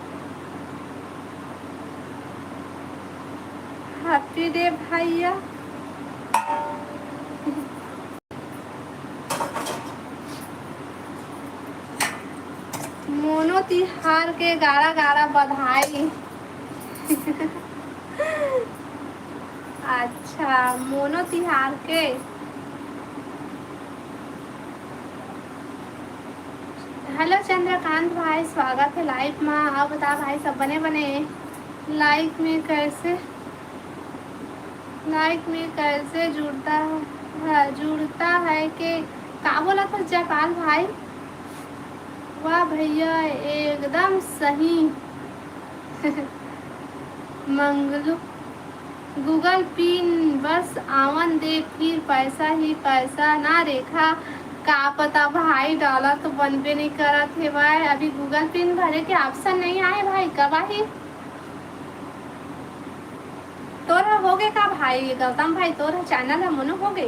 Happy day भैया। मोनो तिहार के गाड़ा गाड़ा बधाई। अच्छा, मोनो तिहार के। Hello चंद्रकांत भाई, स्वागत है live मा। आप बता भाई, सब बने बने? Live में कैसे, live में कैसे जुड़ता है, जुड़ता है के का बोला था जयपाल भाई? वाह भैया, एकदम सही। मंगलू, Google pin बस आवन दे, फिर पैसा ही पैसा ना रेखा। का पता भाई, डाला तो बनबे नहीं करत हे भाई, अभी Google pin भरे के option नहीं आए भाई, कब आही? तोर होगे का भाई, गौतम भाई, तोर channel ह मोनो होगे?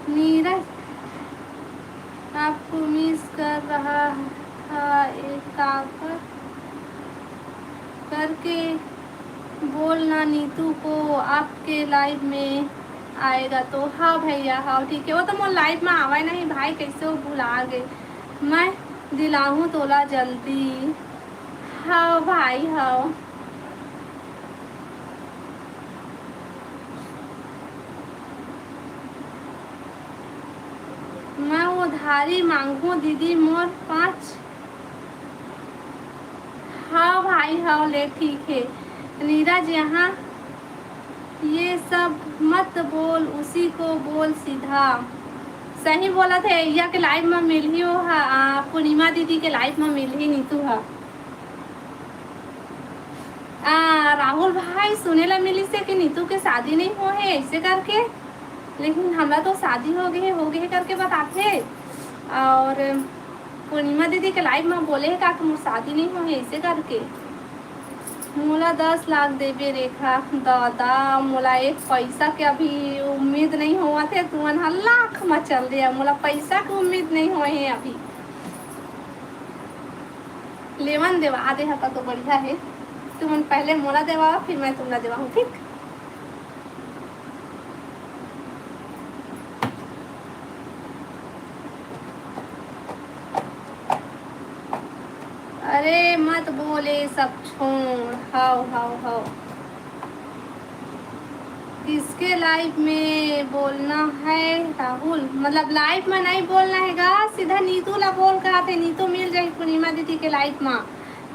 नीरज आपको मिस कर रहा था, एक काका करके बोलना नीतू को, आपके लाइव में आएगा तो। हाँ भैया, हाँ ठीक है, वो तो मोर लाइव में आवा नहीं भाई, कैसे वो भुला गए। मैं दिलाहूँ तोला जल्दी। हाँ भाई, हाँ। मैं उधारी मांगहूँ दीदी, मोर पाँच। हाँ भाई, हाँ ले, ठीक है। नीरज यहाँ ये सब मत बोल, उसी को बोल सीधा। सही बोलत हे, या के लाइव में मिलही वो हा, आ, पूर्णिमा दीदी के लाइव में मिलही नीतू हा। आ, राहुल भाई, सुने ला मिलिस हे कि नीतू के शादी नहीं हो हे, ऐसे करके। लेकिन हमला तो शादी हो गए, हो गए करके बताथे। और पूर्णिमा दीदी के लाइव में बोले हे का कि मोर शादी नहीं हो हे, ऐसे करके। मोला दस लाख देबे रेखा। दादा, मोला एक पैसा के अभी उम्मीद नहीं होवत हे, तुमन ह लाख म चल दे, मोला पैसा के उम्मीद नहीं होए हे अभी। लेवन देवा दे हता तो बढ़िया हे, तुमन पहले मोला देवा, फिर मैं तुमला देवा हूँ, ठीक? अरे मत बोले सब छोड़, हाव हाव हाव। किसके लाइव में बोलना है राहुल? मतलब लाइव में नहीं बोलना है गा, सीधा नीतू ला बोल कहा थे, नीतू मिल जाही पूर्णिमा दीदी के लाइव में।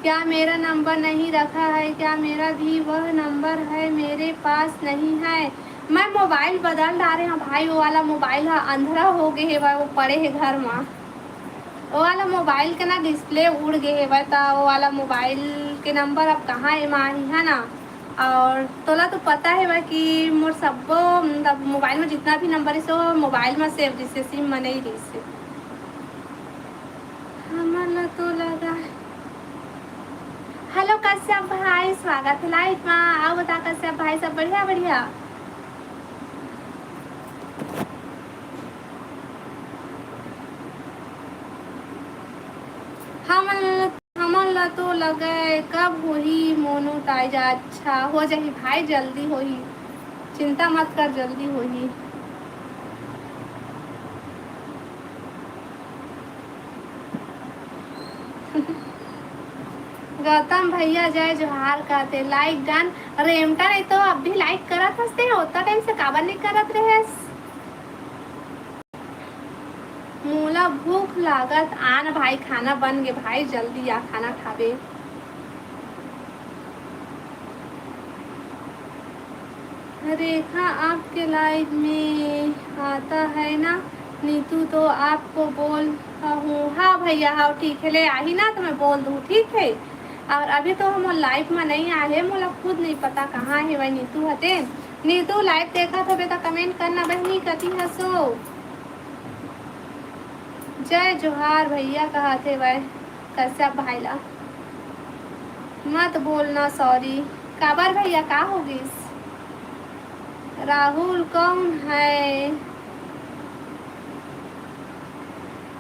क्या मेरा नंबर नहीं रखा है? क्या मेरा भी वह नंबर है? मेरे पास नहीं है। मैं मोबाइल बदल डारे हूँ भाई, वो वाला मोबाइल ह अंधरा हो गए है, वो पड़े है घर में। वो वाला मोबाइल के ना डिस्प्ले उड़ गए है, त वो वाला मोबाइल के नंबर अब कहाँ एमा आही, है ना? और तोला तो पता है बा कि मोर सब्बो, मतलब मोबाइल में जितना भी नंबर है सो मोबाइल में सेव रहिसे, सिम में नहीं रहिसे। हमन ला तो लगा। हेलो कश्यप भाई, स्वागत है लाइव मा। आओ बता कश्यप भाई, सब बढ़िया? बढ़िया। हमन हमन ला तो लगे कब होही मोनोटाइज। अच्छा हो जाही भाई, जल्दी होही, चिंता मत कर, जल्दी होही। गौतम भैया जय जोहार कहते, लाइक डन। रेमटा नहीं तो अब भी लाइक करत हस ते, ओतना टाइम से काबर नहीं करत रहेस? मोला भूख लागत, आन भाई, खाना बन गे भाई, जल्दी आ खाना खाबे। रेखा आपके लाइव में आता है ना नीतू, तो आपको बोल हूँ। हाँ भैया, हाँ ठीक है, ले आही ना तो मैं बोल दूँ, ठीक है। और अभी तो हम लाइव में नहीं आए हैं, मोला खुद नहीं पता कहाँ है वह नीतू हते। नीतू लाइव देखत होबे तो कमेंट करना बहिनी, कति हसो। जय जोहार भैया कहत हे वह कश्यप भाई ला। मत बोलना सॉरी। काबर भैया, का हो गिस? राहुल कौन है?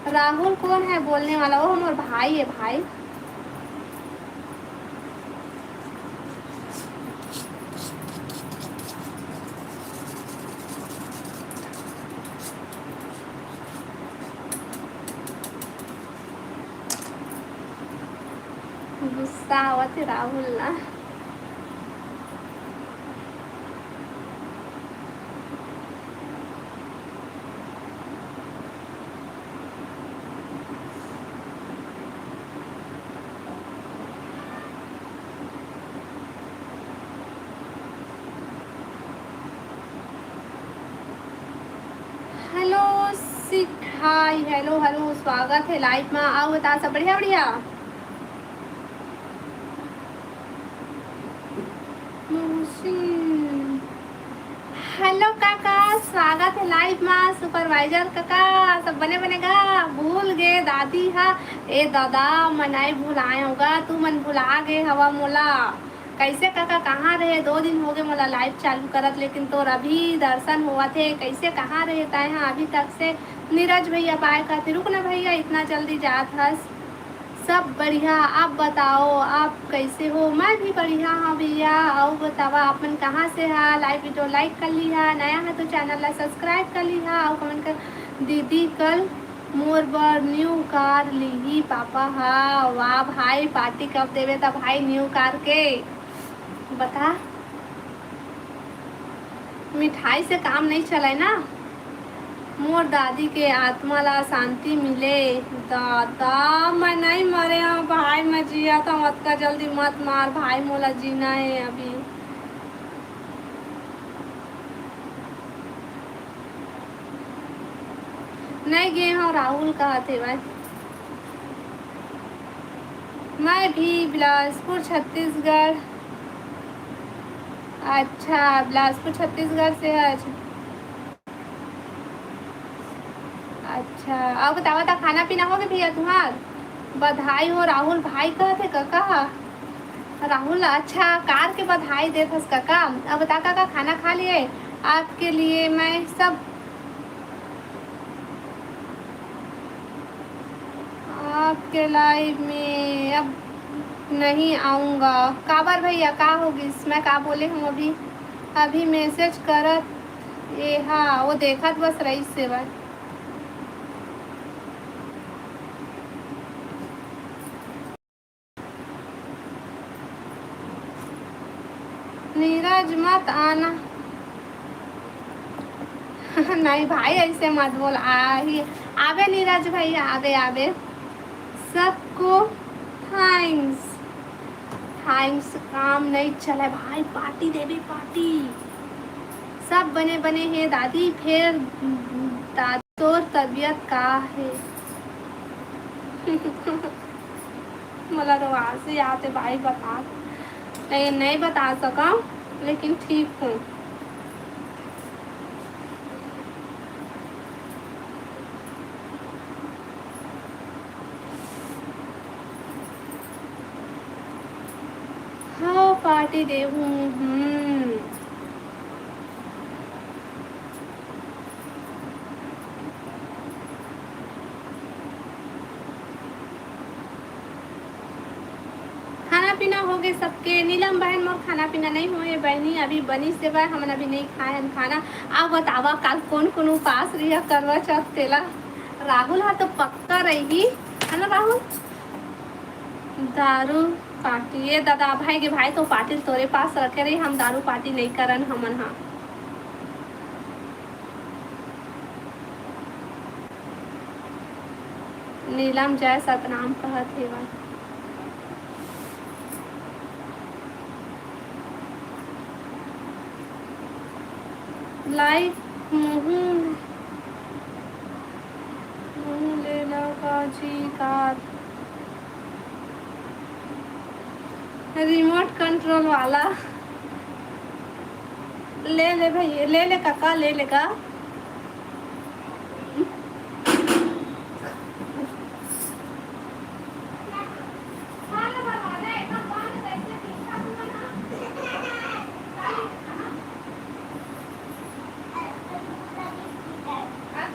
राहुल कौन है बोलने वाला? वो हमार भाई है भाई। गुस्सा आवत हे राहुल ला। हेलो सिखाई, हेलो हेलो, स्वागत है लाइव में। आओ बता, सब बढ़िया बढ़िया। मोहसिन, हेलो काका, स्वागत है लाइव में। सुपरवाइजर काका, सब बने बने गा? भूल गे दादी हा। ए दादा, मनाई भुलाए होगा, तू मन भुला गे हवा मोला। कैसे काका, कहाँ रहे? दो दिन हो गए मोला लाइव चालू करत, लेकिन तोर अभी दर्शन होवत हे। कैसे, कहाँ रहे ताय हा अभी तक से? नीरज भैया बाय कहते, रुक ना भैया, इतना जल्दी जात हस? सब बढ़िया, आप बताओ, आप कैसे हो? मैं भी बढ़िया हाँ भैया। आओ बतावा, आप मन कहाँ से हा? लाइव वीडियो लाइक कर ली हा, नया हा तो चैनल ला सब्सक्राइब कर ली हा, आओ कमेंट कर। दीदी कल मोर बर न्यू कार लिही पापा हा। वाह भाई, पार्टी कब देवे त भाई न्यू कार के? बता, मिठाई से काम नहीं चले ना। मोर दादी के आत्मा ला शांति मिले। दादा, मैं नहीं मरे हूँ भाई, मैं जिया था। मत का जल्दी मत मार भाई, मोला जीना है अभी। नहीं गे हूँ, राहुल कहत हे भाई। मैं भी बिलासपुर, छत्तीसगढ़। अच्छा, बिलासपुर, छत्तीसगढ़ से है। अच्छा, अउ बतावा, त खाना पीना हो गे भैया तुम्हार? बधाई हो राहुल भाई, कहत हे कका। राहुल, अच्छा, कार के बधाई देत हस कका। अब बता कका, खाना खा लिए? आपके लिए मैं सब, आपके लाइव में अब नहीं आऊँगा। काबर भैया, का हो गिस? मैं का बोले हूँ अभी? अभी मैसेज करत, ए हा, वो देखत बस रईस सेवा। नीरज मत आना। नहीं भाई, ऐसे मत बोल। आ ही आबे नीरज भाई, आबे, आबे। सबको थैंक्स। थैंक्स काम नहीं चले भाई, पार्टी देबे, पार्टी। सब बने बने हे दादी। फेर दादी, तोर तबीयत का हे? मोला रोवासी आते भाई, बता, नहीं, नहीं बता सकम, लेकिन ठीक हूँ। हाँ, पार्टी देहूँ। हम्म। खाना पीना हो गए सबके? नीलम बहन, मोर खाना पीना नहीं हुए बहनी, अभी बनी से बा, हमन अभी नहीं खाए हन खाना। अब बतावा, काल कौन कौन उपास रिहा करवा चौथ तेला? राहुल हा तो पक्का रही, है ना राहुल? दारू पार्टी, ये दादा भाई के भाई तो पार्टी तोरे पास रखे रही, हम दारू पार्टी नहीं करन हमन हा। नीलम जय सतनाम कहत हेवय। लाइव मुहूं, मुहूं ले ला का जी कार। रिमोट कंट्रोल वाला। ले ले भैया, ले ले काका, ले ले का।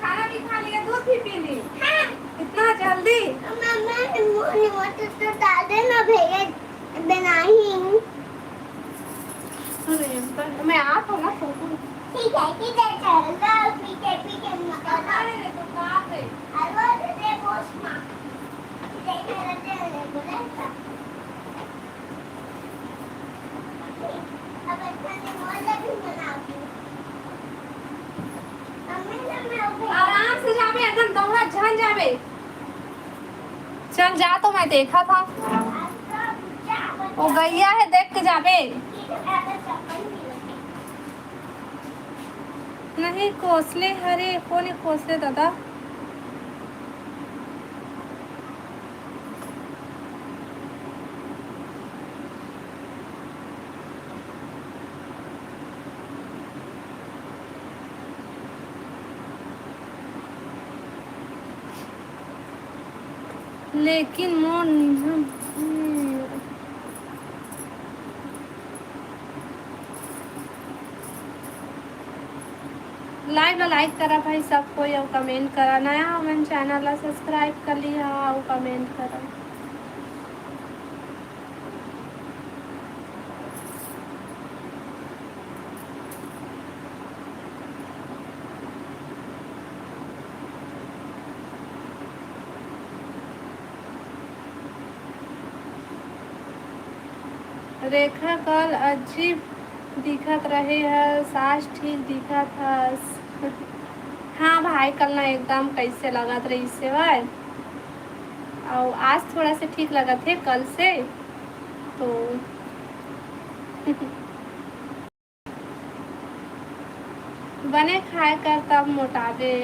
खाना भी खा लिया, दूध भी पी ली। इतना जल्दी? मम्मा, रिमोट, रिमोट तो डाल दे ना भैया, बनाई हूँ। अरे, मैं आ तो ना सकूँ। ठीक है, ठीक है, चल, चल, पीछे, पीछे मत आ। अरे, तो कहाँ पे? अरे, वो तो दे, बॉस माँ। दे, दे, दे, दे, बोले तो। अब इतना रिमोट भी बना दूँ। मम्मी, जब मैं उठे आराम से जाबे, एकदम दौड़ा झन जाबे। चल जा, तो मैं देखा था। वो गैया है, देख के जाबे। नहीं कोसले, हरे, कोने कोसले दादा? लेकिन मोर नियम, लाइव ला लाइक करा भाई सब कोई, अउ कमेंट करा। नया हमन चैनल ला सब्सक्राइब कर लिहा अउ कमेंट करा। रेखा कल अजीब दिखत रहे हस, आज ठीक दिखत हस। हाँ भाई, कल ना एकदम कैसे लगत रहिस हे भाई, अउ आज थोड़ा से ठीक लगत हे कल से तो। बने खाए कर, तब मोटाबे।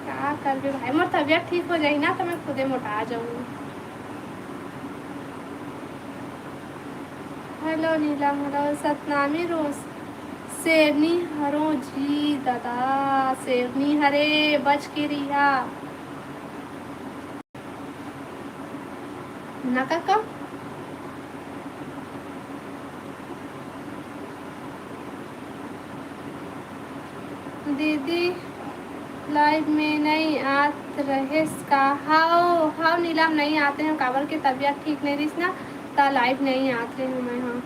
का करबे भाई, मोर तबीयत ठीक हो जाही ना, तो मैं खुदे मोटा जाऊँ। हेलो नीलम, हेलो सतनामी रोज। शेरनी हरो जी दादा, शेरनी हरे, बच के रिहा। ना काका? दीदी, live में नइ आत रहेस का? हाव, हाव नीलम, नइ आते हंव, काबर के तबीयत ठीक नइ रहिस ना, त live नइ आत रहेंव मैं हा।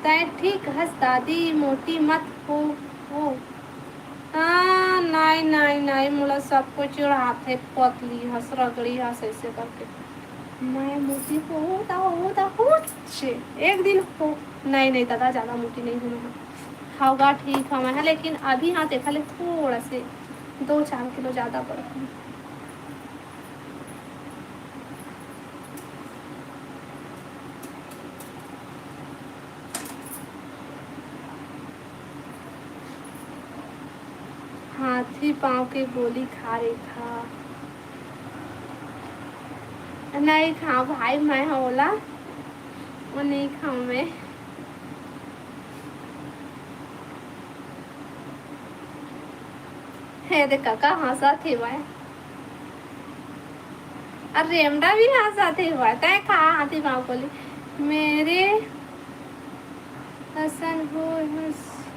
तैं ठीक हस दादी, मोटी मत हो, हो। हाँ, नाई, नाई, नाई, मोला सब कोई चिढ़ाथे, पतली हस, रगड़ी हस, ऐसे करके। मैं मोटी हो, ता हो, ता हो, छे, एक दिन हो। नहीं, नहीं दादा, ज्यादा मोटी नहीं हूँ मैं। हव गा, ठीक हवं मैं, लेकिन अभी हाँ, देखा ले, थोड़ा से दो चार किलो ज्यादा बढ़ हूँ। हाथी पाँव के गोली खा रही था। नहीं खाऊं भाई, मैं हा ओला, वो नहीं खाऊं मैं। हे देख, काका हंसत हे भाई। अरे, रेमडा भी हंसत हे भाई। तैं का हाथी पाँव गोली? मेरे असन हो, हो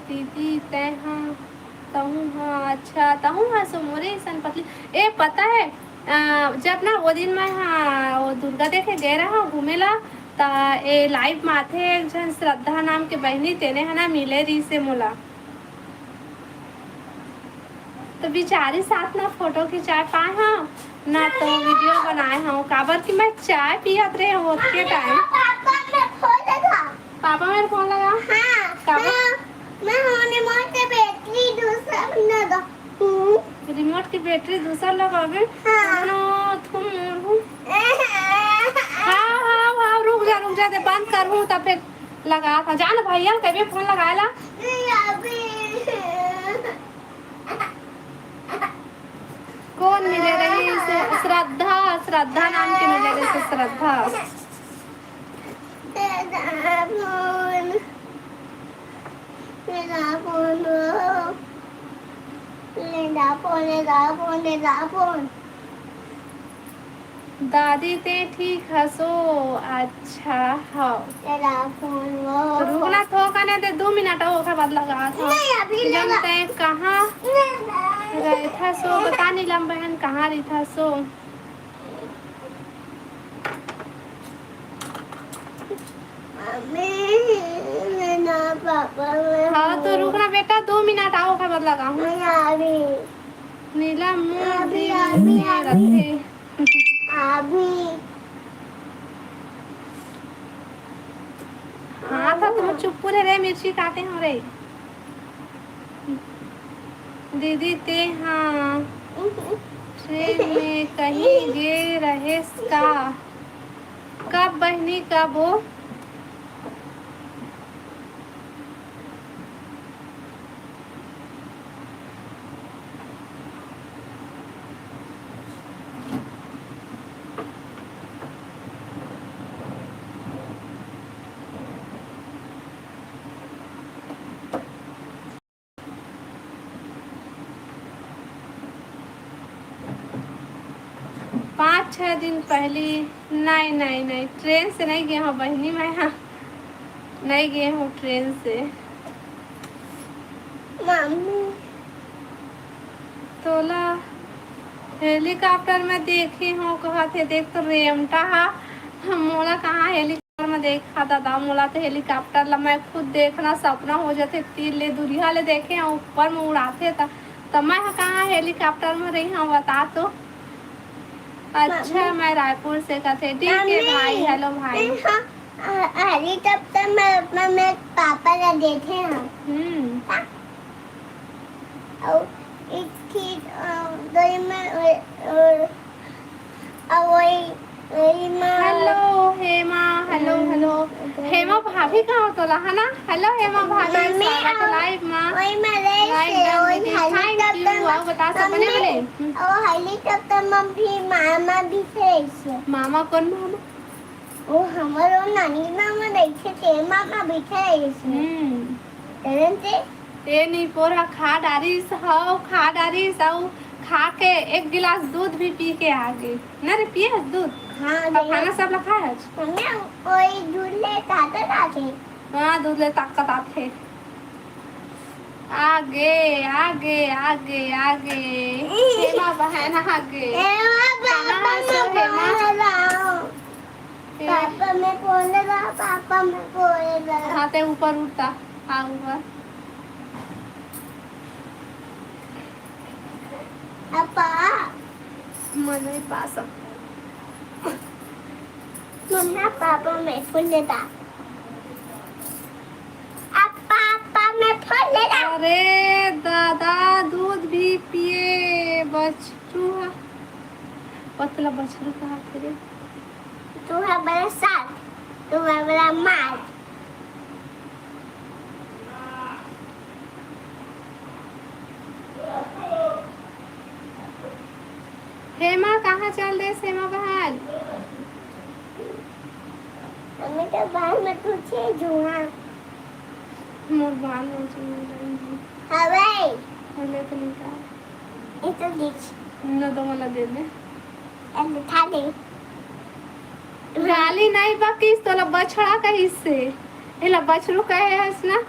दीदी, तैं हा, तहूँ हा, अच्छा, तहूँ हा सो मोरे असन पतली। ए, पता है, अ, जब ना वो दिन मैं हा, वो दुर्गा देखे गए रहा घूमे ला, त ए live माथे एक झन श्रद्धा नाम के बहिनी, तेने हा ना मिले रही से मोला। तो बिचारी साथ ना फोटो खिंचाए पाए हंव, ना तो वीडियो बनाए हंव, काबर कि मैं चाय पियत रहे हंव ओतके टाइम। पापा, मैं फोन लगा। पापा, मेरे फोन लगा। हाँ, काबर? मैं, मैं रिमोट के बैटरी दूसरा बना दो। हम्म। रिमोट की बैटरी दूसरा लगाबे? हाँ। ना, तुम हाँ, हाँ, हाँ, रुक जा, रुक जा, दे बंद करहूँ, तब फिर लगा था। जा ना भैया, कभी फोन लगाए ला। नहीं, अभी। कौन मिले रही से? श्रद्धा, श्रद्धा नाम के मिले रही से, श्रद्धा। तेरा फोन, तेरा फोन, तेरा फोन, तेरा फोन, तेरा फोन। दादी, तें ठीक हसो? अच्छा, हव। तेरा फोन वो। रुकना थो कने दे, दू मिनट अउ, ओखर बाद लगा था। नहीं, अभी जब लगा। तें कहाँ नहीं, नहीं। रहिथस ओ, बता नीलम बहन, कहाँ रहिथस ओ? मम्मी, मैं ना पापा में हाँ, तो हूँ। रुकना बेटा, दू मिनट अउ, ओखर बाद लगा हूँ। नहीं, अभी। नीलम मुंह अभी, दिल अभी, में अभी। रखे। अभी। हाँ, तो तुम चुप रहे रे, मिर्ची काटे हो रे। दीदी, तें हा ट्रेन में कहीं गे रहेस का? कब बहिनी, कब ओ? पाँच छः दिन पहली, नहीं, नहीं, नहीं, ट्रेन से नहीं गए हो बहिनी, मैं हाँ नहीं गए हूँ ट्रेन से। मम्मी। तोला हेलीकॉप्टर में देखे हो, कहत हे, देख तो रेमटा हा, मोला कहाँ हेलीकॉप्टर में देखा दादा, मोला तो हेलीकॉप्टर ला मैं खुद देखना सपना हो जाथे, तीर ले दुरिहा ले देखे हो, ऊपर में उड़ाथे त, त मैं ह कहाँ हेलीकॉप्टर में रही हूँ, बता तो। अच्छा, मम्मी। मैं रायपुर से कथे, ठीक है मम्मी, भाई, हेलो भाई। मैं ह-, ह-, हेलीकॉप्टर में अपना, मैं पापा ला देखे हैं। हम्म। हाँ। अउ एक चीज, अ, दही में, अ, अ, अ, वही, वही में हेलो, हेमा, हेलो, हम्म, हेलो। दही हेमा भाभी कहाँ हो तोला, है ना? हेलो, हेमा भाभी, मम्मी, स्वागत है अ, live में। वही में रहे live से, done वही दीदी। Helicopter Thank you। में, आओ, बता, सब बने मम्मी, बने? हम्म। ओ हेलीकॉप्टर में भी मामा भी थे ऐसे। मामा कौन मामा? वो हमारो नानी मामा बैठे थे, मामा बैठे ऐसे। हम्म। जलन से ए निपोरा खा डारिस हव, खा डारिस अउ खा के एक गिलास दूध भी पी के आ गे। ना रे, पिए हस दूध? हाँ, तो भैया। खाना सब ला खाए हस? हमने कोई दूध ले ताकत आथे। हाँ, दूध ले ताकत आथे। आगे, आगे, आगे, आगे। हेमा बहन आगे। हेमा खाना पापा हंसो, में हेमा। बोल रहा हूँ। ए। पापा में बोल रहा, पापा में बोल रहा। हाँ, ते ऊपर उठता। हाँ, ऊपर। अपा। मन में पास। मम्मा पापा में फूल लेता। अपा, अपा में फूल लेता। अरे दादा, दूध भी पिए बछरू ह। पतला बछरू कहा थे रे। तू है बड़ा साथ, तू है बड़ा मार। हेमा, कहाँ चल देस हेमा बहन? हमें तो बाहर में पूछे जुआ। मोर बाल में जुआ नहीं। हवे। हमें तो निकाल। ये तो देख। न तो मला दे दे। अरे, खा ले। गाली नहीं बकिस, तोला बछड़ा कहिस हे। एला बछरू कहे हस ना,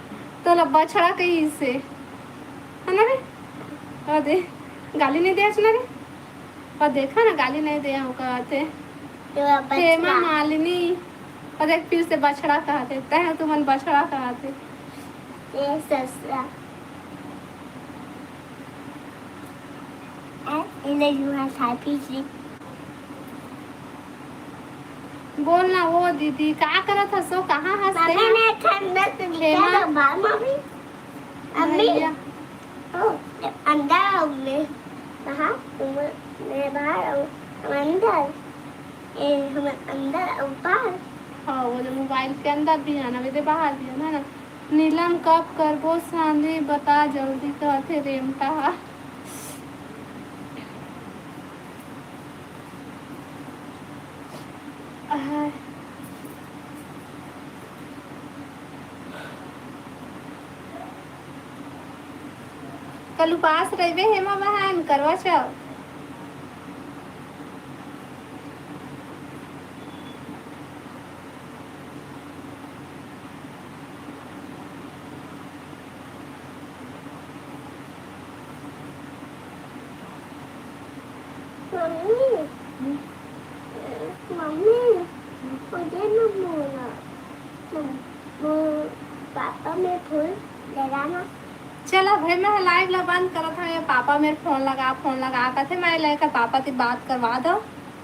तोला बछड़ा कहिस हे। है ना रे? और दे, गाली नहीं दे हस ना रे? और देखा ना, गाली नहीं दे हूँ कहते। तोला बछड़ा। हेमा मालिनी, और देख फिर से बछड़ा कहते, तय तुमन बछड़ा कहते। ए ससुरा। ए, ले जुआ था पीछे। बोल ना, वो दीदी, का करत हस ओ? कहाँ हस ते? मम्मी, मैं ठंडा से निकल हेमा? तो बाहर, मम्मी। अम्मी। भैया। ओ, अंदर आओ, मैं। कहाँ? तुम, मैं बाहर आऊँ। हम अंदर। ए, हम अंदर, ऊपर। हाँ, वो जो मोबाइल के अंदर भी है ना, मेरे बाहर भी है ना। नीलम, कब करबो शादी, बता जल्दी, कहथे रेमटा ह। आहाय। कल उपास रहिबे हेमा बहन, करवा चौथ। मम्मी, हम्म। मम्मी, मुझे ना बोला। तुम, वो पापा में फोन लगाना। चला भाई, मैं लाइव ला बंद करत हूँ। ये पापा मेरे फोन लगा, फोन लगा कहते, मैं लेकर पापा से बात करवा दो।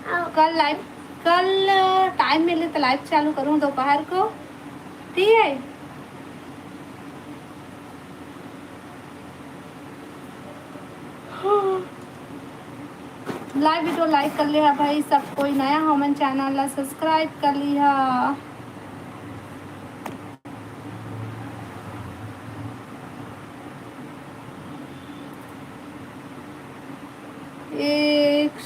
हाँ। कल लाइव, कल टाइम मिले तो लाइव चालू करूँ दोपहर को, ठीक है? लाइव वीडियो लाइक कर लिहा भाई, सब कोई नया हो मन चैनल ला सब्सक्राइब कर लिहा। एक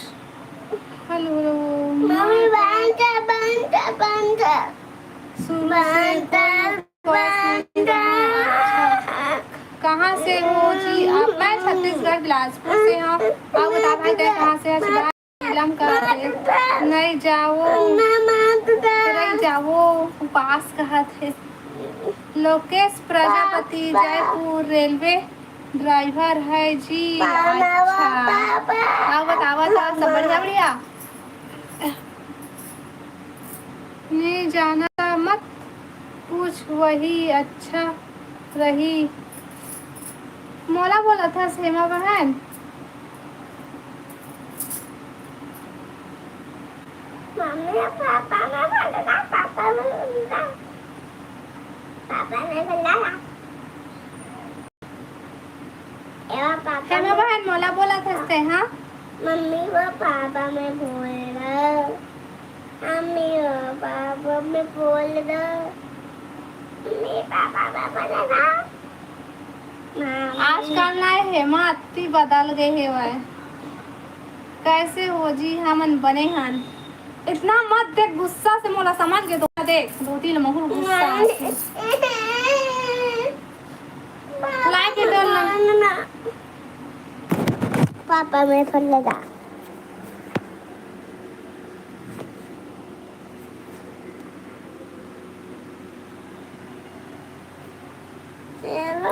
हेलो, हेलो। मम्मी, बंद कर, बंद कर, बंद कर। शुरू से बंद कर, कोई बंद कर। कहाँ से हो जी आप? मैं छत्तीसगढ़ बिलासपुर से हूँ। आप बता भाई, तै कहाँ से हस? नीलम कहाँ से? नहीं जाओ, नहीं जाओ, उपास कहत हे। लोकेश प्रजापति, जयपुर रेलवे ड्राइवर है जी। अच्छा, आवत, आवत, आवत, सब बढ़िया, बढ़िया। नहीं जाना मत पूछ, वही अच्छा रही। मोला बोलत हस हेमा बहन? मम्मी, पापा ने बोला, पापा ने बोला, पापा ने बोला। एवा पापा हेमा में बहन, मोला बोलत हस ते, हाँ? मम्मी, वो पापा में बोल रहा। मम्मी, वो पापा में बोल रहा। मम्मी, पापा में बोल रहा। मम्मी। आजकल ना हेमा अत्ती बदल गए हेवय। कैसे हो जी, हमन बने हन। इतना मत देख, गुस्सा से मोला समझ के तो देख, दो तीन महुर गुस्सा आथे। लाइक कर दो ना। पापा, मैं फोन लगा।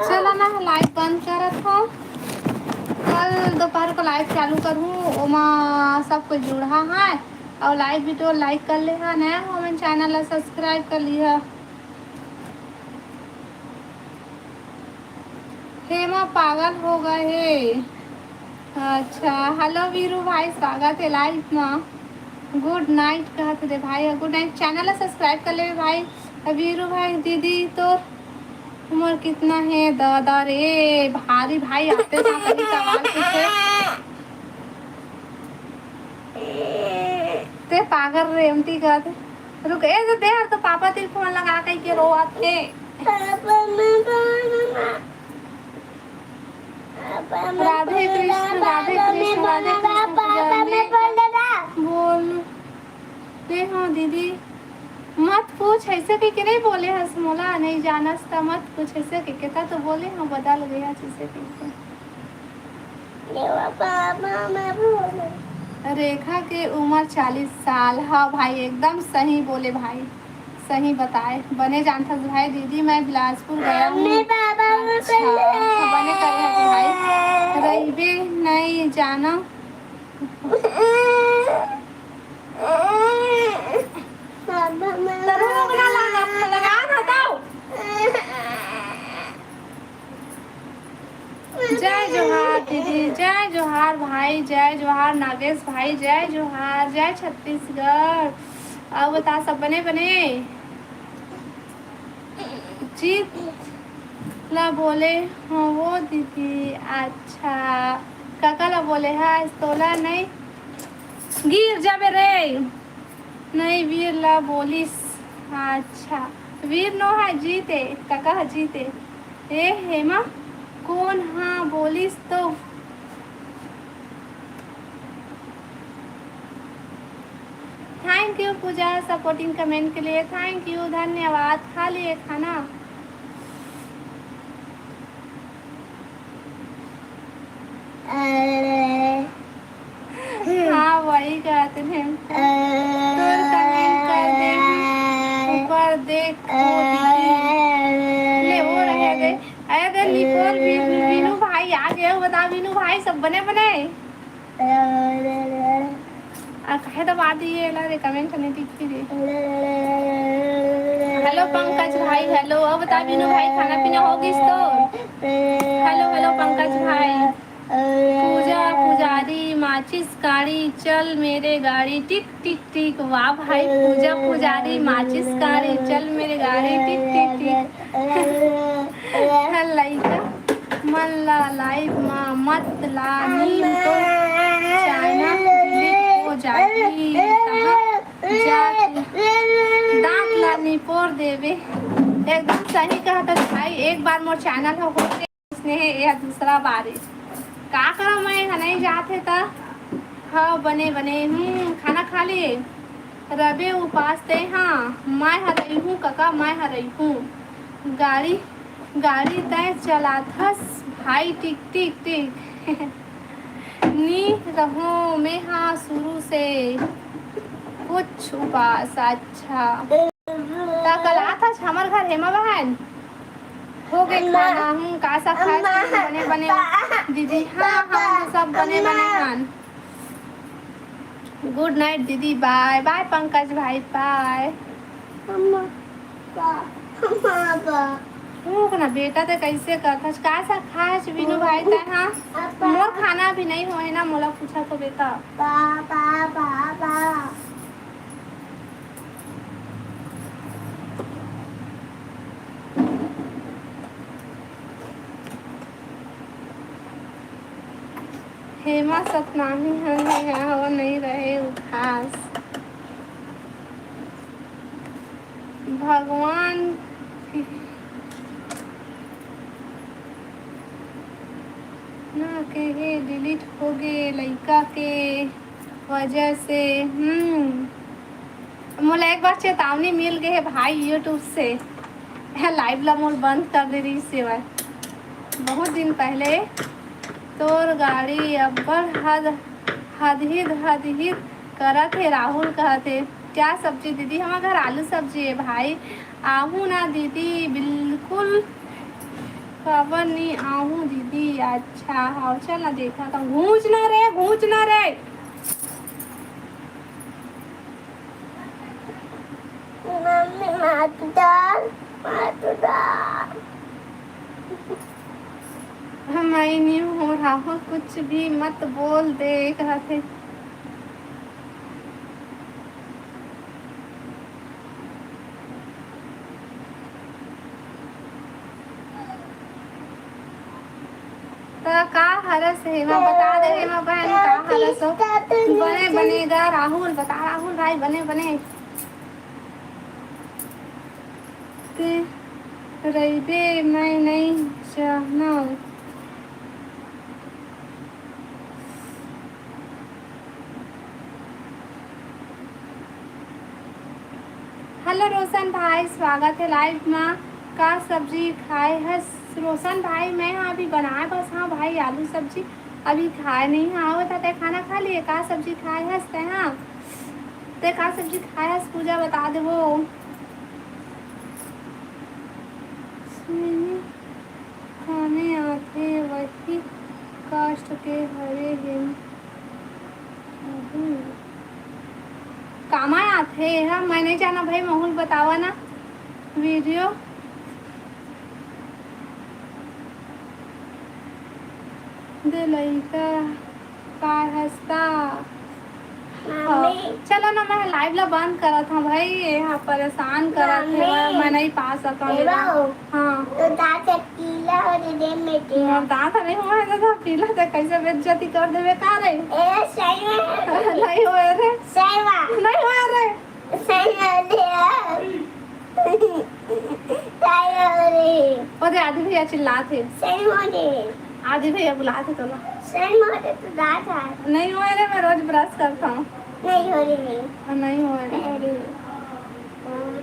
चला ना, लाइव बंद करत हव। कल दोपहर को लाइव चालू करहूँ, ओमा सब कोई जुड़हा है। और लाइव वीडियो लाइक कर ले हा, नया हो मन चैनल ला सब्सक्राइब कर लिहा। हेमा पागल हो गए हे। अच्छा, हेलो वीरू भाई, स्वागत है लाइव मा। गुड नाइट कहत रे भाई, गुड नाइट। चैनल ला सब्सक्राइब कर लेवे भाई। वीरू भाई, दीदी तोर उम्र कितना है? दादा रे, भारी भाई आते साथ ही सवाल पूछे। ते पागल रे, एमती कहत। रुक, ए जो दे हर तो पापा तेरे फोन लगा के के रोवत हे। राधे कृष्ण, राधे कृष्ण, राधे कृष्ण, पूजा में बोल। दे हाँ दीदी, मत पूछ, ऐसे कह के नहीं बोले हस मोला, नहीं जानस त मत पूछ, ऐसे कह के ता तो बोले हाँ, बदल गया ऐसे कह के। रेखा के उम्र चालीस साल। हाँ भाई, एकदम सही बोले भाई, सही बताए। बने जानथस भाई। दीदी, मैं बिलासपुर गया हूँ। अच्छा, बने करे हस भाई, रहिबे नहीं जाना। तरुण ओकरा लगा, लगा ना दो। जय जोहार दीदी, जय जोहार भाई, जय जोहार नागेश भाई, जय जोहार, जय छत्तीसगढ़। अउ बता, सब बने बने? जीत ला बोले हो वो दीदी। अच्छा, काका ला बोले हा, तोला नहीं गिर जाबे रे। नहीं, वीर ला बोलिस। अच्छा, वीर नो हा, जीत ए, काका हा जीत ए। ए हेमा, कौन हा बोलिस तो? Thank you Pooja, supporting comment के लिए थैंक यू, धन्यवाद। खा लिए खाना? हाँ, वही कहते हैं। तोर कमेंट कर दे, ऊपर देख, वो दीदी। ले, वो रहे दे। अरे दे, निपोर भी, वीनू भाई आ गए हो, बता वीनू भाई, सब बने बने? आ, काहे दबा दिए ला रे, कमेंट नहीं दिखी रे। हेलो पंकज भाई, हेलो। अब बता वीनू भाई, खाना पीना हो गिस तो? हेलो, हेलो पंकज भाई। पूजा पुजारी, माचिस काड़ी, चल मेरे गाड़ी, टिक टिक टिक। वाह भाई, पूजा पुजारी, माचिस काड़ी, चल मेरे गाड़ी, टिक टिक टिक। लइका मन ला लाइव मा मत ला, नीम तो चाइना डिलीट हो जाही। कहाँ जा तू? दांत ला निपोर देबे। एकदम सही कहत हस भाई, एक बार मोर चैनल ह हो गए, इसने हे, यह दूसरा बार हे। का करा, मैं ह नहीं जात हे त। हाँ, बने बने। हम्म, खाना खा लिए? रबे उपास ते हाँ, मैं ह रही हूँ कका, मैं ह रही हूँ। गाड़ी, गाड़ी तय चलाथस भाई, टिक टिक टिक। नी रहूँ मैं हा शुरू से कुछ उपास। अच्छा, त कल आथस हमर घर हेमा बहन? हो गए अम्मा। खाना, हूँ, का सा खाए अम्मा। बने बने। दीदी, हाँ, पापा। हाँ, सब बने अम्मा। बने हन। गुड नाइट दीदी, बाय बाय पंकज भाई, बाय। अम्मा, पा-, अम्मा, पा। रुक ना बेटा, ते कैसे करथस? का सा खाए छ वीनू भाई तै, हाँ? पापा। मोर खाना अभी नहीं होए ना, मोला पूछा तो बेटा। पा, पा, पा, पा। हेमा सतनामी हन, यहाँ हो नहीं रहे उदास। भगवान ना कहे डिलीट हो गए लइका के वजह से। हम्म, मोला एक बार चेतावनी मिल गए है भाई YouTube से, लाइव ला मोर बंद कर दे रही सेवा बहुत दिन पहले। तोर गाड़ी अब्बड़ हद, हदहिद, हदहिद करत हे, राहुल कहत हे। क्या सब्जी दीदी? हमर घर आलू सब्जी हे भाई। आहू ना दीदी, बिल्कुल। काबर नी आहू दीदी? अच्छा, हव, चल ना, देखा त। घूंच ना रे, घूंच ना रे। मम्मी, मातू डाल, मातू डाल। हम आई नहीं हूँ, राहुल कुछ भी मत बोल दे, कहत हे। त का हरस हेमा, बता दे हेमा बहन, का हरस हो? बने, बने गा राहुल, बता राहुल भाई, बने, बने। ते रहिबे, मैं नहीं जानव। हेलो रोशन भाई, स्वागत हे लाइव मा। का सब्जी खाए हस रोशन भाई? मैं हा अभी बनाए बस, हाँ भाई, आलू सब्जी अभी खाए नहीं। हाँ, आवत हे, तै खाना खा लिए? का सब्जी खाए हस तै? हाँ, तै का सब्जी खाए हस? पूजा बता देबो। खाने आथे वही कास्ट के हरे हे। कामा आथे हा? मैं नहीं जाना भाई, महूल बतावा ना वीडियो। दे लइका का हंसता। मम्मी। चलो ना, मैं लाइव ला बंद करत हूँ भाई, ये हा परेशान करत हे, मम्मी। मैं, मैं नहीं पा सकूँ। हाँ। तो दांत पीला हो रहे दे मेरे। मोर दांत नहीं हुआ है तो पीला तो कैसे बेइज्जती कर देवे का रे? ए, सही में। नहीं हुआ रे। सही में। नहीं हुआ रे। सही में ले। सही में ले। ओ दे, आदि भैया चिल्लात हे। सही में ले। आदि भैया बुलात हे तोला। सही में ले तो दांत है। नहीं हुआ रे, मैं रोज ब्रश करता हूँ। नहीं हो रही। हाँ, नहीं हुआ रे। अरे।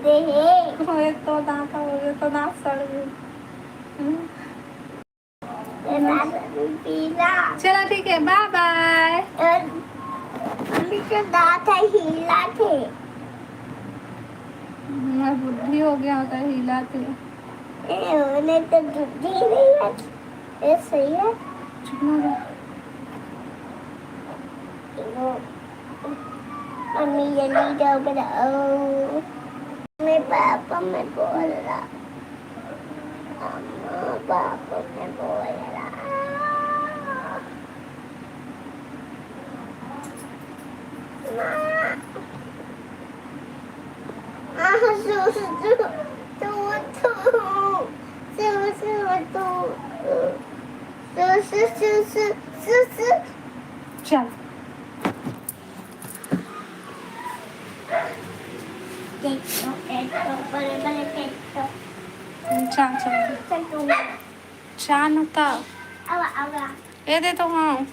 दे हे। ओए तो दांत, ओए तो दांत सड़ गए। हम्म। चलो ठीक है, बाय बाय। अभी तो दांत है, हिला थे। मैं बुढ़ी हो गया होता है, हिला थे। ए, उन्हें तो बुद्धि नहीं है। ये सही है। चुप ना रहो। मम्मी जल्दी जाओ बनाओ। मैं पापा मैं बोल रहा। अम्मा पापा मैं बोल रहा। माँ। आह, सु, सु, सु, तू, तू, सु, सु, तू, सु, सु, सु, सु, सु, सु। चल। देखो, देखो, बड़े, बड़े देखो। चल, चल। चल, तू। चल, न त। अब, अब। ए दे तो, हाँ।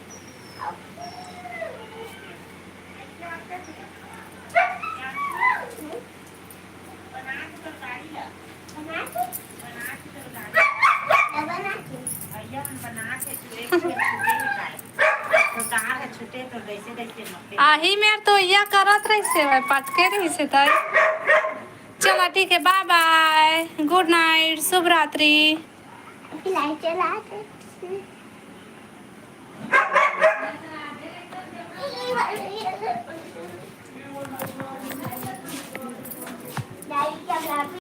आही मेर तो इया करत रहिसे भाई, पटके रहिसे त। चला ठीक है, बाय बाय, गुड नाइट, शुभ रात्रि। लाइट चला दे।